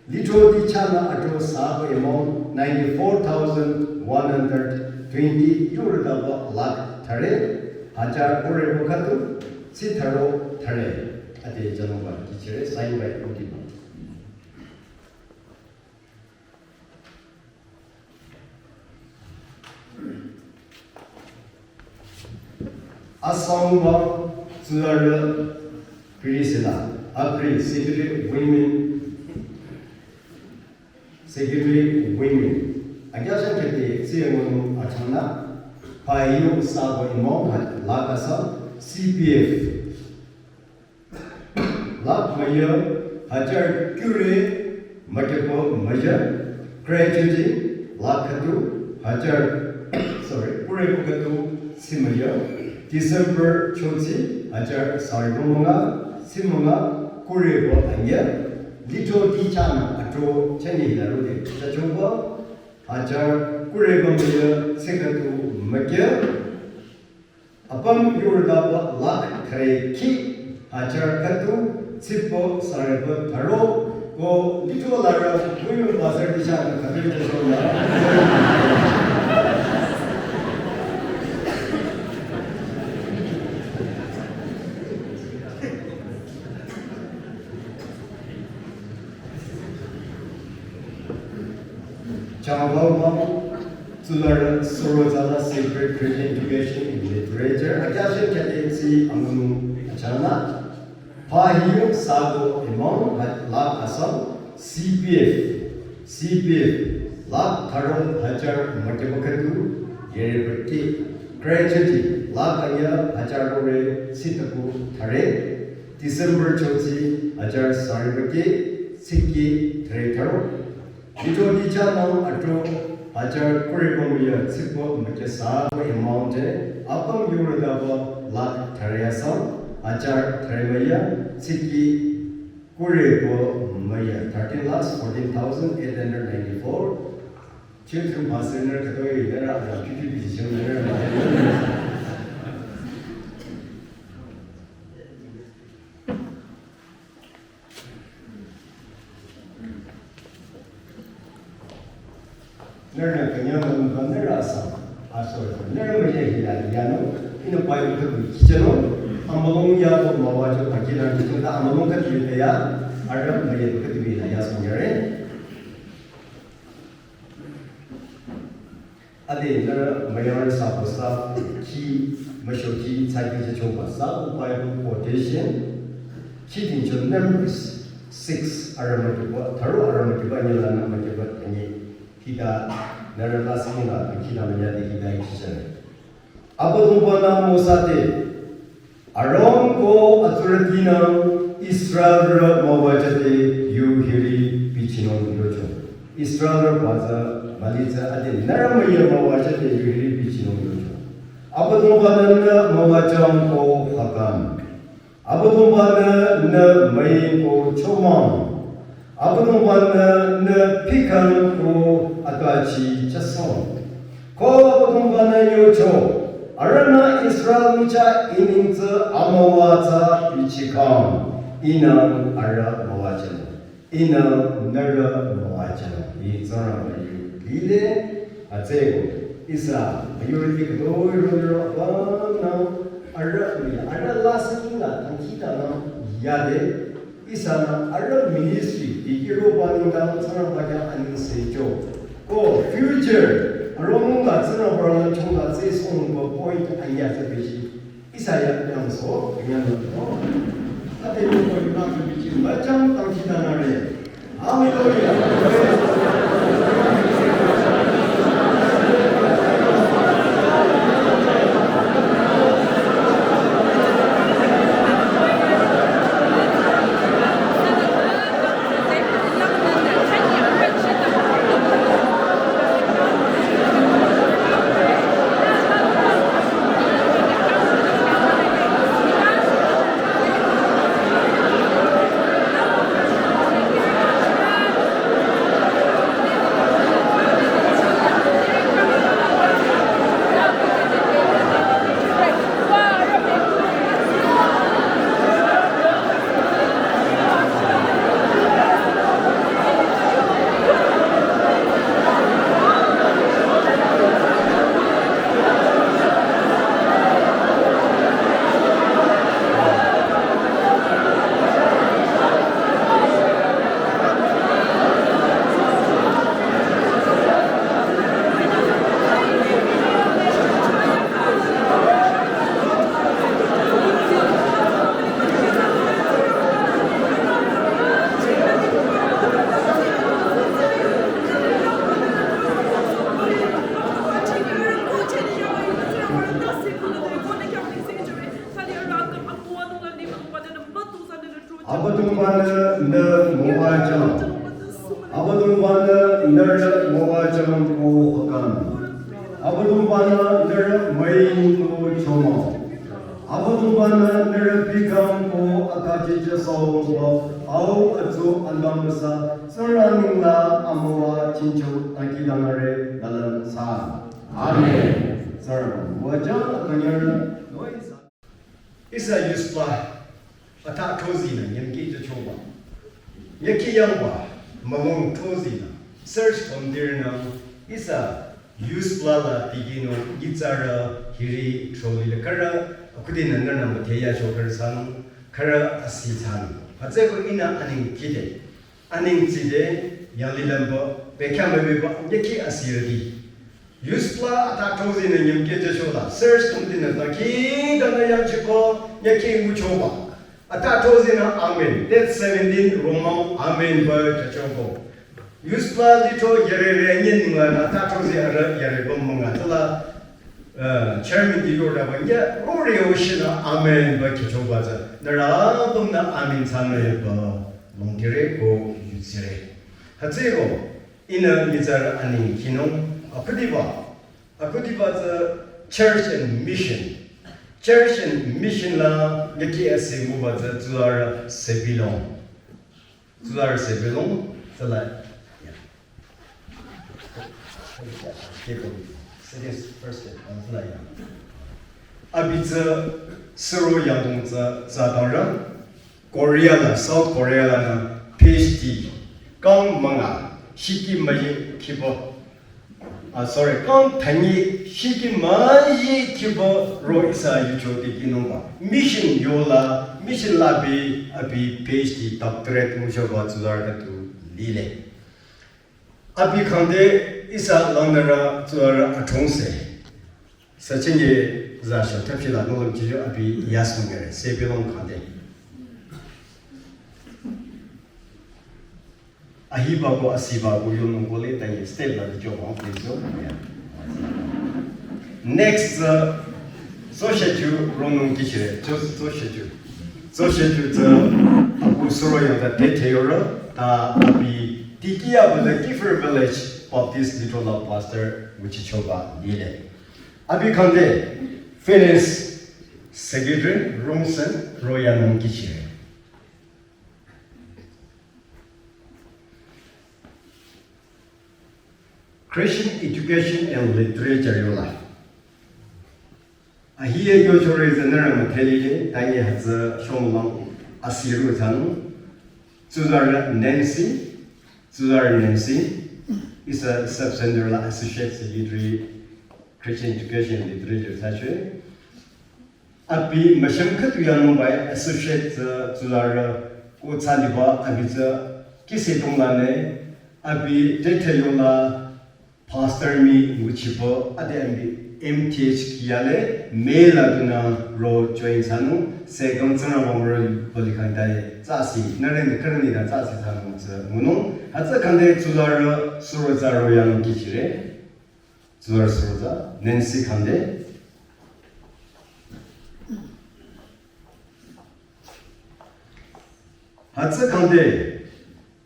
Litro di chana atro sabo amount ninety-four thousand one hundred twenty euro daba lakh thare, hajar kure ko khatu, si tharo thare. Ate jano ba kichere, sign by Udiba. Asangba Tsurara Priscilla, Apri Secretary Women, Secretary Women. Akyashan kete siyangon achana, payo sabo imong lakasa C P F. Lakh maya, hajar kure, makepo maya, gratuity, lakh khatu, hajar, sorry, kure ko khatu, simaya, December chozi, hajar sari ko manga, simanga, kure ko anya, litro di chana, atro, chani hila rode, chachoba, hajar kure ko maya, sikhatu, makya, Apam yurdaba lakh thare ki hajar khatu, sipo sareba tharo, ko litro lara, kuyu bazar di sha khatu di sha na. Changwa Mamo, Tsulara Sorozala Sacred Christian Education in Literature, akyashan kyatensi angunu achana, pahiyo sago amount lakh asam, C P F, C P F, lakh tharo hajar makebakhatu, yerebati, gratuity, lakh anya hajar kure sitaku thare, December chozi, hajar saribaki, siki, thare tharo, Litro di chana atro hajar kure ko maya sipo mekya sabo amount apam yuradaba lakh thare asam hajar thare maya siki kure ko maya thirteen lakhs fourteen thousand eight hundred ninety-four. Children pastor nührü khütoi nührü ada P P P chang nührü. Nührü künyang nührü asa, asa nührü müje hila yanung, ihnü Bible khüdu kichanung, amülung ya ko müwajü pakilang kichanung, ta amülung khüdu ya, arüh müje khüdu ya ya song yare. Ade nührü müyang sabo sa ki, müsho ki, tsaki je choba sa, Bible quotation, ki din cho Numbers six, arüh mükiba, tharo arüh mükiba, nyala nü mükiba, tanye, hida, nührü last minute, hida müyade, hida kichanung. Abüdongba-nü Mosa te, Aaron ko atsurütinü Israelrü müwajüte yu hiri bichinung yocho. Israelrüba tsü müli tsü ade nührü müyang müwajüte yu hiri bichinung yocho. Abüdongba-nü nü müwajüng ko hakan. Abüdongba-nü nü müing ko chomang. Abüdongba-nü nü pikang ko atbachi chasong. Ko Abüdongba-nü yocho, arühnü Israel michah ihnü tsü amüwa tsü bichikang, ihnü arüh müwajünung, ihnü nührü müwajünung. Ih Tsingrangba yu lile, atsüko, ihsa müyurüti khütoi ronü ro abang nü, arüh mi, arüh lasih inga tangkita nü yade, ihsanü arüh ministry, dikehrüba nengdang Tsingrangba khyang anengse cho. Ko future, arüh mungla Tsingrangba rang chungla tsü songba point aya tsü bichi. Ihsa ya yangso, yangnü. Ate ko ko yunü bichi, müchang tangkita nüre. Hallelujah. Abüdongba-nü nü müwajüng. Abüdongba-nü nührü müwajüng ko hakan. Abüdongba-nü nührü müing ko chomang. Abüdongba-nü nührü pikang ko atbachi chasong ko au atsu anbang müsa Tsingrang nengla amüwa chingcho tangkita nüre lalang sa. Amen. Tsingrang müwajüng akünyang noise. Ihsa youth pla atha throzinü nyümkeh jüchoba. Nyükhi yangba mülung throzinü search committee nü ihsa youth pla la tikehno nyitsarü hiri throli le khürü akhutinü nührünü müdheyacho khürü sanung khürü asi sanung. Hütsüko ihnü aneng khide. Aneng tside, yanglilümba, bekhyah mübeba, nyükhi asirüti. Youth pla atha throzinü nyümkeh jüchola, search committee nü takhi danü yangchiba, nyükhi nguchoba. Atha throzinü amen, date seventeen Roma amen ba jüchoba. Youth pla lithro yare re nyen ningla atha throzi arüh yare bam münga tsüla, uh, chairman ti yoraba nya, rore oshinü amen ba jüchoba tsü. Nührü apümnü amen sanü yaba. Longdire ko yudsire. Hütsüko, ihnü nyitsarü aneng khinung, akhudiba, akhudiba tsü church and mission. Church and mission la nyükhi asi nguba tsü tsurü sebilong. Tsurü sebilong, tsüla, yeah. Second, first, abi tsü suro yangdong tsü tsü tangrü Korea la, South Korea la nü PhD kang manga shiki mayi kibo, ah, sorry, kang tangi shiki mayi kibo ro ihsa yucho di kinungba mission yola, mission la bi abi PhD doctorate mushoba tsuzarü khüdu lile. Abi khangde ihsa langnürü tsuzarü Athongse. Sachinge za sha thapshi la nolüm chijo abi yasungere, sebilong khangde. Ahiba ko asiba ko yonung ko le tangi step la jo hong please jo. Next, uh, Soshachu ronung kichire, so-, Soshachu. Soshachu tsü abu suro yang ta te te yoro, ta abi tiki abu the Kiphire Village Baptist Little Love Pastor, which is Choba Lile. Abi khangde Finance Secretary Rongsen Royanung kichire. Christian Education and Literature yola. Ahiye yochore zanara mathelile, tangi hütsü shonglang asiru thanu. Tsuzarü Nancy, tsuzarü Nancy, ihsa sub-center la associate secretary, Christian Education Literature thsachwe. Abi masham khüdu yanung bai associate, uh, tsuzarü ko tsaliba abi tsü kise tongla ne, abi te te yola pastor mi nguchibo ade abi M Th kiyale me la duna ro join thsanu se gong tsana wamro boli khantai tsasi nare ne karani da tsasi thsanu tsü ngunung hütsü khangde tsuzarü suro tsaro yanung kichire. Tsuzarü suro tsü Nancy khangde. Hütsü khangde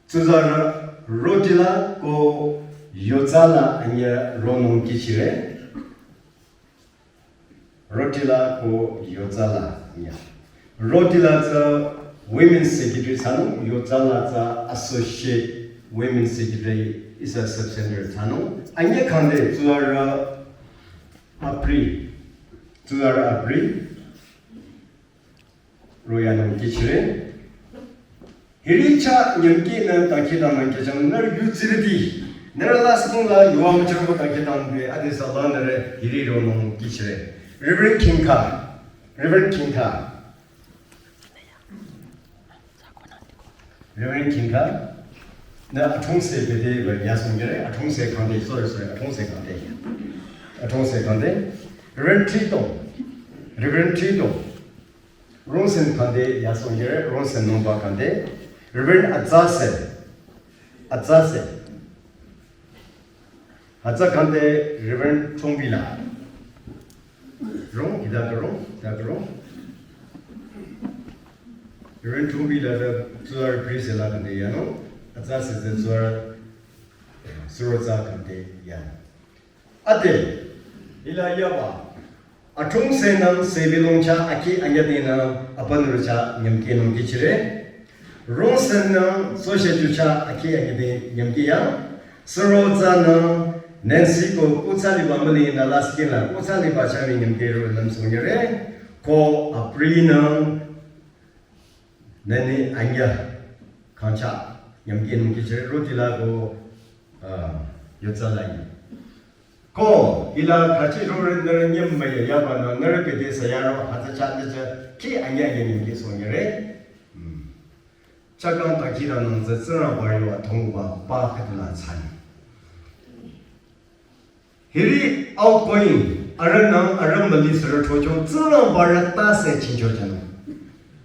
tsuzarü Rotila ko Yotsala anye ronung kichire. Rotila ko Yotsala anye. Rotila tsü Women Secretary thsanung, Yotsala tsü Associate Women Secretary ihsa sub-center thsanung. Anye khangde tsuzarü Apri, tsuzarü Apri, royanung kichire. Hiri cha nyamki nü dangkhidangnang kechang nührü yutsirüti. Nührü lasih la yuwa müchangko dangkhidangnang be ade sala nührü hiri ronung kichire. Reverend Kingka. Reverend Kingka. Reverend Kingka. Nü Athongse bede ba yasungere. Athongse khangde, sorry, sorry, Athongse khangde. Athongse khangde. Reverend Tito. Reverend Tito. Rongsen khangde yasungere, Rongsen nungba khangde. Reverend Atsase. Atsase. Hütsü khangde Reverend Chongbila. Rong, hita rong, hita rong. Reverend Chongbila tsü tsuzarü priest la khangde yanung. Atsase tsü tsuzarü suro tsü khangde yanung. Ade, hila yaba. Athongse nang sebilong cha akhi anyadinü apanrü cha nyamki nung kichire. Rongsen nang Soshachu cha akhi anyadi nyamki ya. Suro tsü nang Nancy ko kutsaliba müli nü lasih la kutsaliba cha mi nyamki ro namsungere. Ko Apri nang Nani anya kangcha nyamki nung kichire Rotila ko, ah, Yotsala nyi. Ko, hila khachi rore nührü nyem maya yaba nü nührü bede sayaro hütsü cha nü cha ki anya anya nyamki songere. Hmm. Chakang takira nung tsü Tsingrangba yo atongba ba khüdula tsani. Hiri outgoing, arühnü, arüh müli sürü thocho, Tsingrangba rü tase chingcho chano.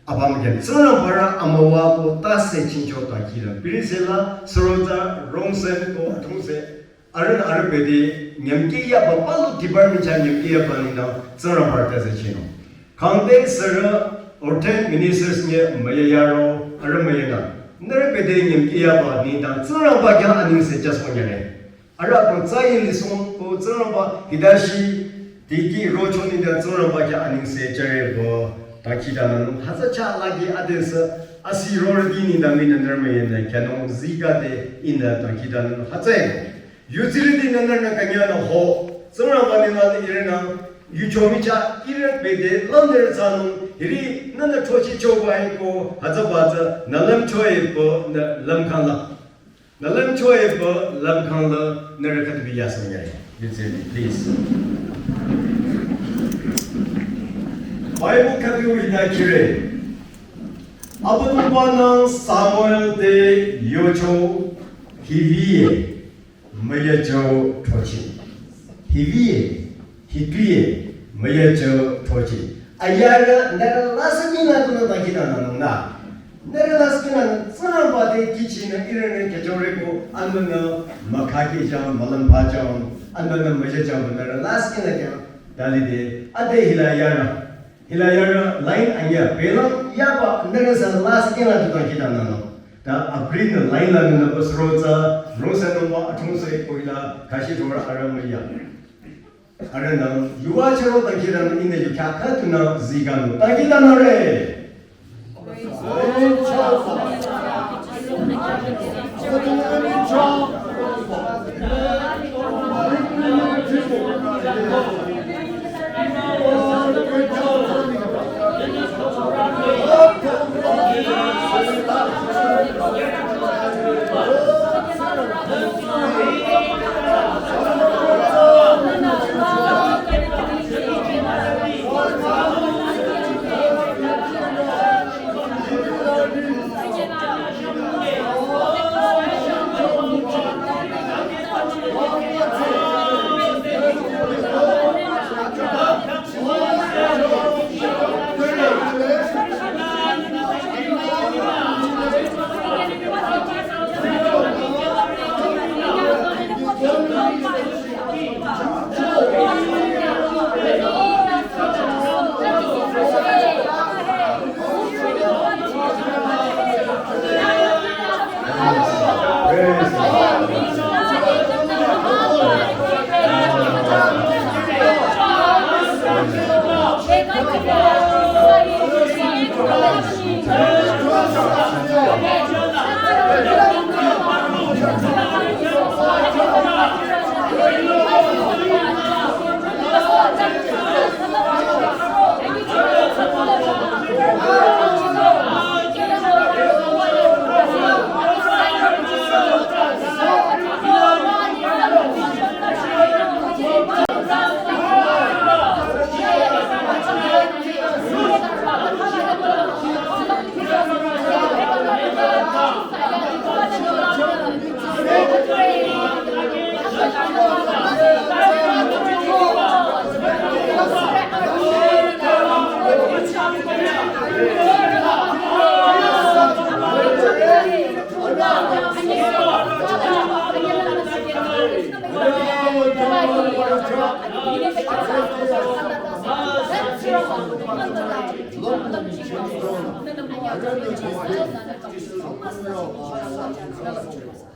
Apüm khen, Tsingrangba rü amüwa ko tase chingcho ta kira. Biri sela, sürü tsü, Rongsen ko, Athongse, arühnü arüh bede, nyamki yaba, palu department cha nyamki yaba nina, Tsingrangba rü tase chino. Khangde sürü ordained ministers nye maya yaro, arüh maya na. Nührü bede nyamki yaba nina, Tsingrangba kya aning se just monyane. Arüh ko tsü yin lisong ko Tsingrangba hidashi diki rocho nina Tsingrangba kya aning se jare bo ta kida nanu. Hütsü cha lagi adesü asi rore di nina mina nührü maya na kya nung zika de ina ta kida nanu. Hütsü Yudsirüti nü nührünü künyangnü ho, Tsingrangba nengla nü ihrünü, yucho michah ihrü bete lümnürü thsanung, hiri nünü throchehchoba hiko, hütsüba tsü, nü lümcho-i pü, nü lümkhang la. Nü lümcho-i pü, lümkhang la, nührü khüdu bi yasang yae. Yudsirüti, please. Bible khüdu hita kire. Abüdongba-nü Samuel te yocho, hiwüe müyachü throcheh. Hiwüe, hitwüe, müyachü throcheh. Ayarü nührü lasih kinü tunü dangkhidangnangnung nü. Nührü lasih kinü Tsingrangba te kihchinü ihrünü khyüchore ko anbünü mükhakehjang, mülümpachang, anbünü müyachang nührü lasih kinü kya. Dalide, ade hila yarü. Hila yarü line anyüh, belang yaba nührü sü lasih kinü tu dangkhidangnangnung. Ta abrinü line lanü nü bus road tsü, rosa nungwa athungse ko hila kashi thora arü müya. Arühnü, yuva chüro dangkhidangnang ihnü yukhyah khüdunü ziganung. Dangkhidangnangre.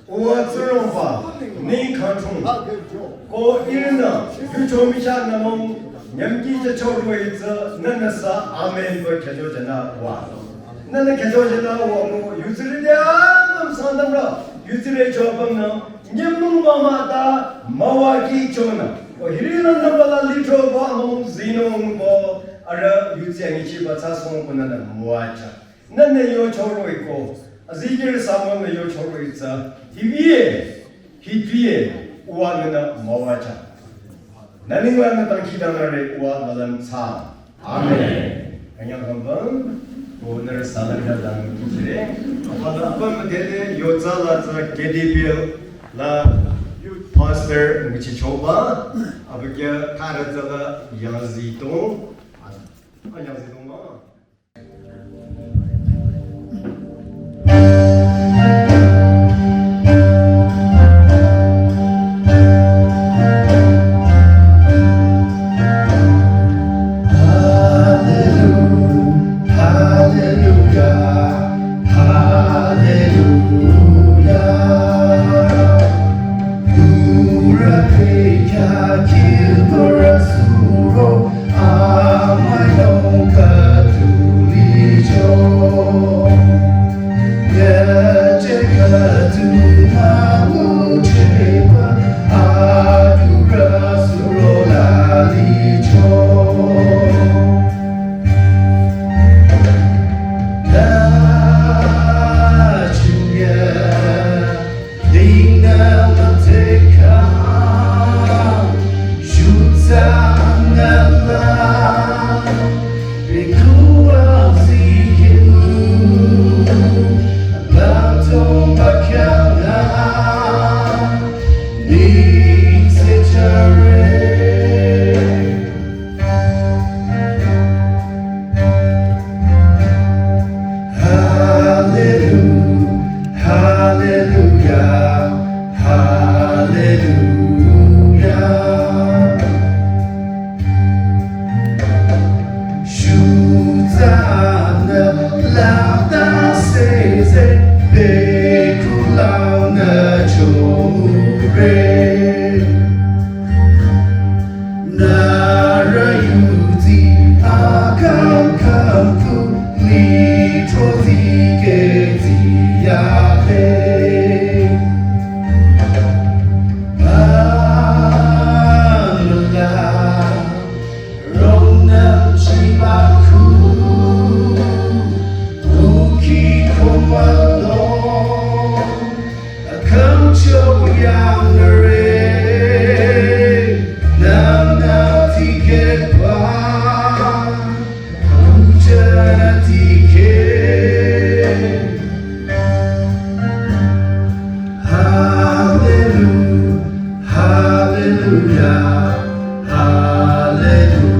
Uwa Tsingrangba, neng kangchung. Ko ihrünü, yucho michah nü mung, nyümki jücho roh-i tsü, nühnü sü, amen pü khyücho jünü wa. Nühnü khyücho jünü wa mu, yudsirü de anam sanam ra, yudsirü cho pang nü, nyüm nung mama ta, mawa ki cho nü. Ko hiri nü nü bala litro ba mung zinung ko, arüh yudsi angi chi ba tsü song ko nühnü mawa cha. Nühnü yocho roh-i ko, azikir Samuel-nü yocho roh-i tsü, hiwüe, hitwüe, uwa nühnü mawa cha. Nü nengla nü dangkhidangnangre uwa nü lümthsa. Amen. Künyangnung kangba, ko nührü salam ya dang kichire. Apa da apa müdele yotsa la tsü K D P L la youth pastor nguchichoba, abükyü khürü tsü la yangzitong, a yangzitong ma. Hallelujah, hallelujah, hallelujah. Pura pecha chil pura suro, amayo katu. Hallelujah, hallelujah, hallelujah.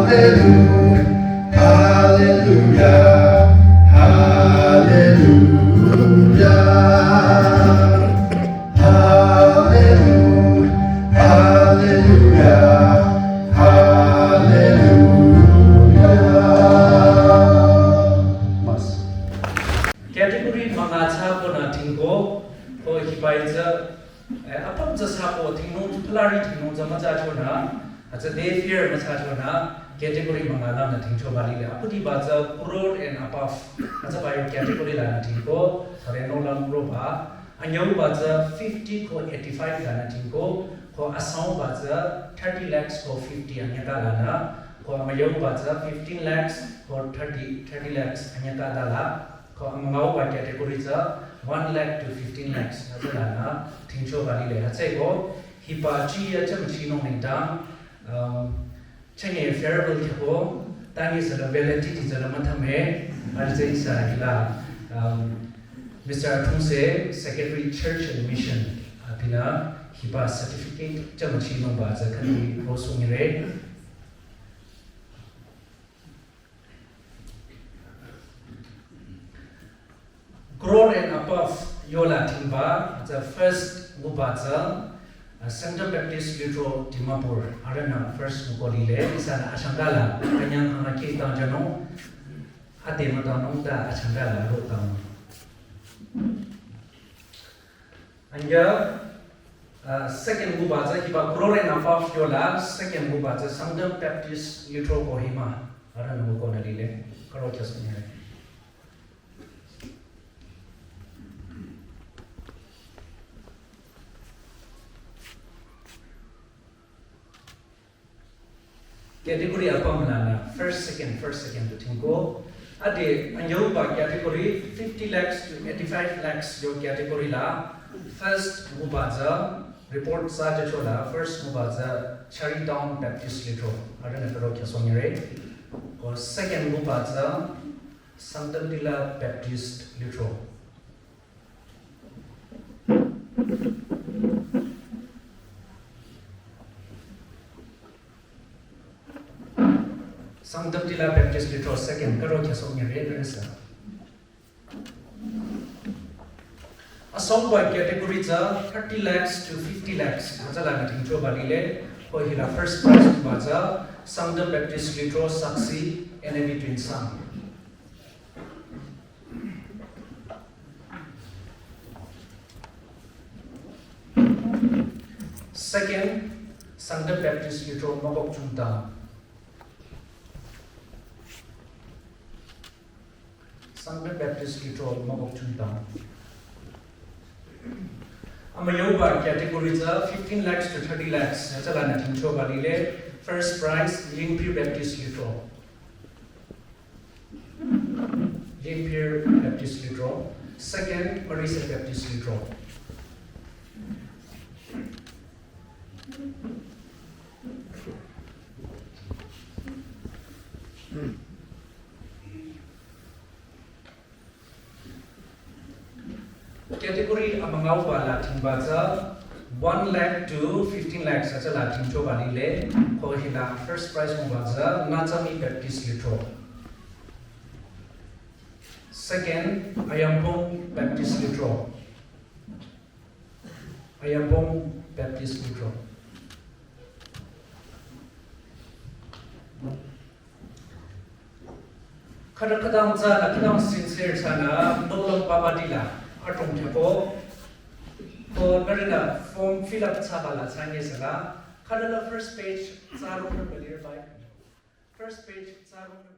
Hallelujah, hallelujah, hallelujah, hallelujah, hallelujah, hallelujah. Mas. Category münga thsa konü thingko, ko hiba-i tsü, eh, apüm tsü sako thingnung, phalari thingnung tsü müthsachonü, hütsü dayfare müthsachonü, category münga lanü thingchoba lile. Aputiba tsü crore and above, hütsüba yo category lanü thingko, thare nohlüm roba, anyüuba tsü fifty ko eighty-five lanü thingko, ko asangba tsü thirty lakhs ko fifty anyüta lanü, ko amüyüuba tsü fifteen lakhs ko thirty, thirty lakhs anyüta la la, ko amüngauba category tsü one lakh to fifteen lakhs hütsülanü thingchoba lile. Hütsüeko hiba chiya chümchinung nengdang, um, chünye farewell khyako, tangi sala validity sala müthame, arüh tsü ihsa hila, um, Mister Athungse, Secretary Church and Mission, abinü hiba certificate chümchinungba tsü khüni rosungire. Crore and above yola thingba, the first nguba tsü, uh, Sangtam Baptist Lithro Dimapur, arühnü first nguko lile, ihsanü achangka la, künyang hanga ki tang jano, ade mütanung ta achangka la ro tang. Anyüh, uh, second nguba tsü hiba crore and above yola, second nguba tsü Sangtam Baptist Lithro Kohima, arühnü ngukonü lile, karo kyasungire. Category apüm lanü, first, second, first, second to thingko. Ade, anyüuba category, fifty lakhs to eighty-five lakhs yo category la, first nguba tsü, report thsachola, first nguba tsü, Chari Town Baptist Lithro, arühnü karo kyasungire. Ko second nguba tsü, Sangtam Tila Baptist Lithro. Sangtam Tila Baptist Lithro second, karo kyasungire, arüh sü. Asangba category tsü thirty lakhs to fifty lakhs, hütsülanü thingchoba lile, ko hila first prize nguba tsü, Sangtam Baptist Lithro Saksi, N A B Tuensang. Second, Sangtam Baptist Lithro Mokokchung Town. Sangtam Baptist Lithro Mokokchung Town. Amüyüuba category tsü fifteen lakhs to thirty lakhs, hütsülanü thingchoba lile, first prize, Yingpir Baptist Lithro. Yingpir Baptist Lithro, second, Marise Baptist Lithro. Category amüngauba la thingba tsü one lakh to fifteen lakhs hütsüla thingchoba lile. Ko hila first prize nguba tsü Natsami Baptist Lithro. Second, Ayambong Baptist Lithro. Ayambong Baptist Lithro. Khüta khütang tsünü, khütang sincere tsünü, nohlüm papa dila, adrong thsako, ko nührünü form fill up thsaba la tsünye sala, khüta la first page tsü room number bai. First page tsü room number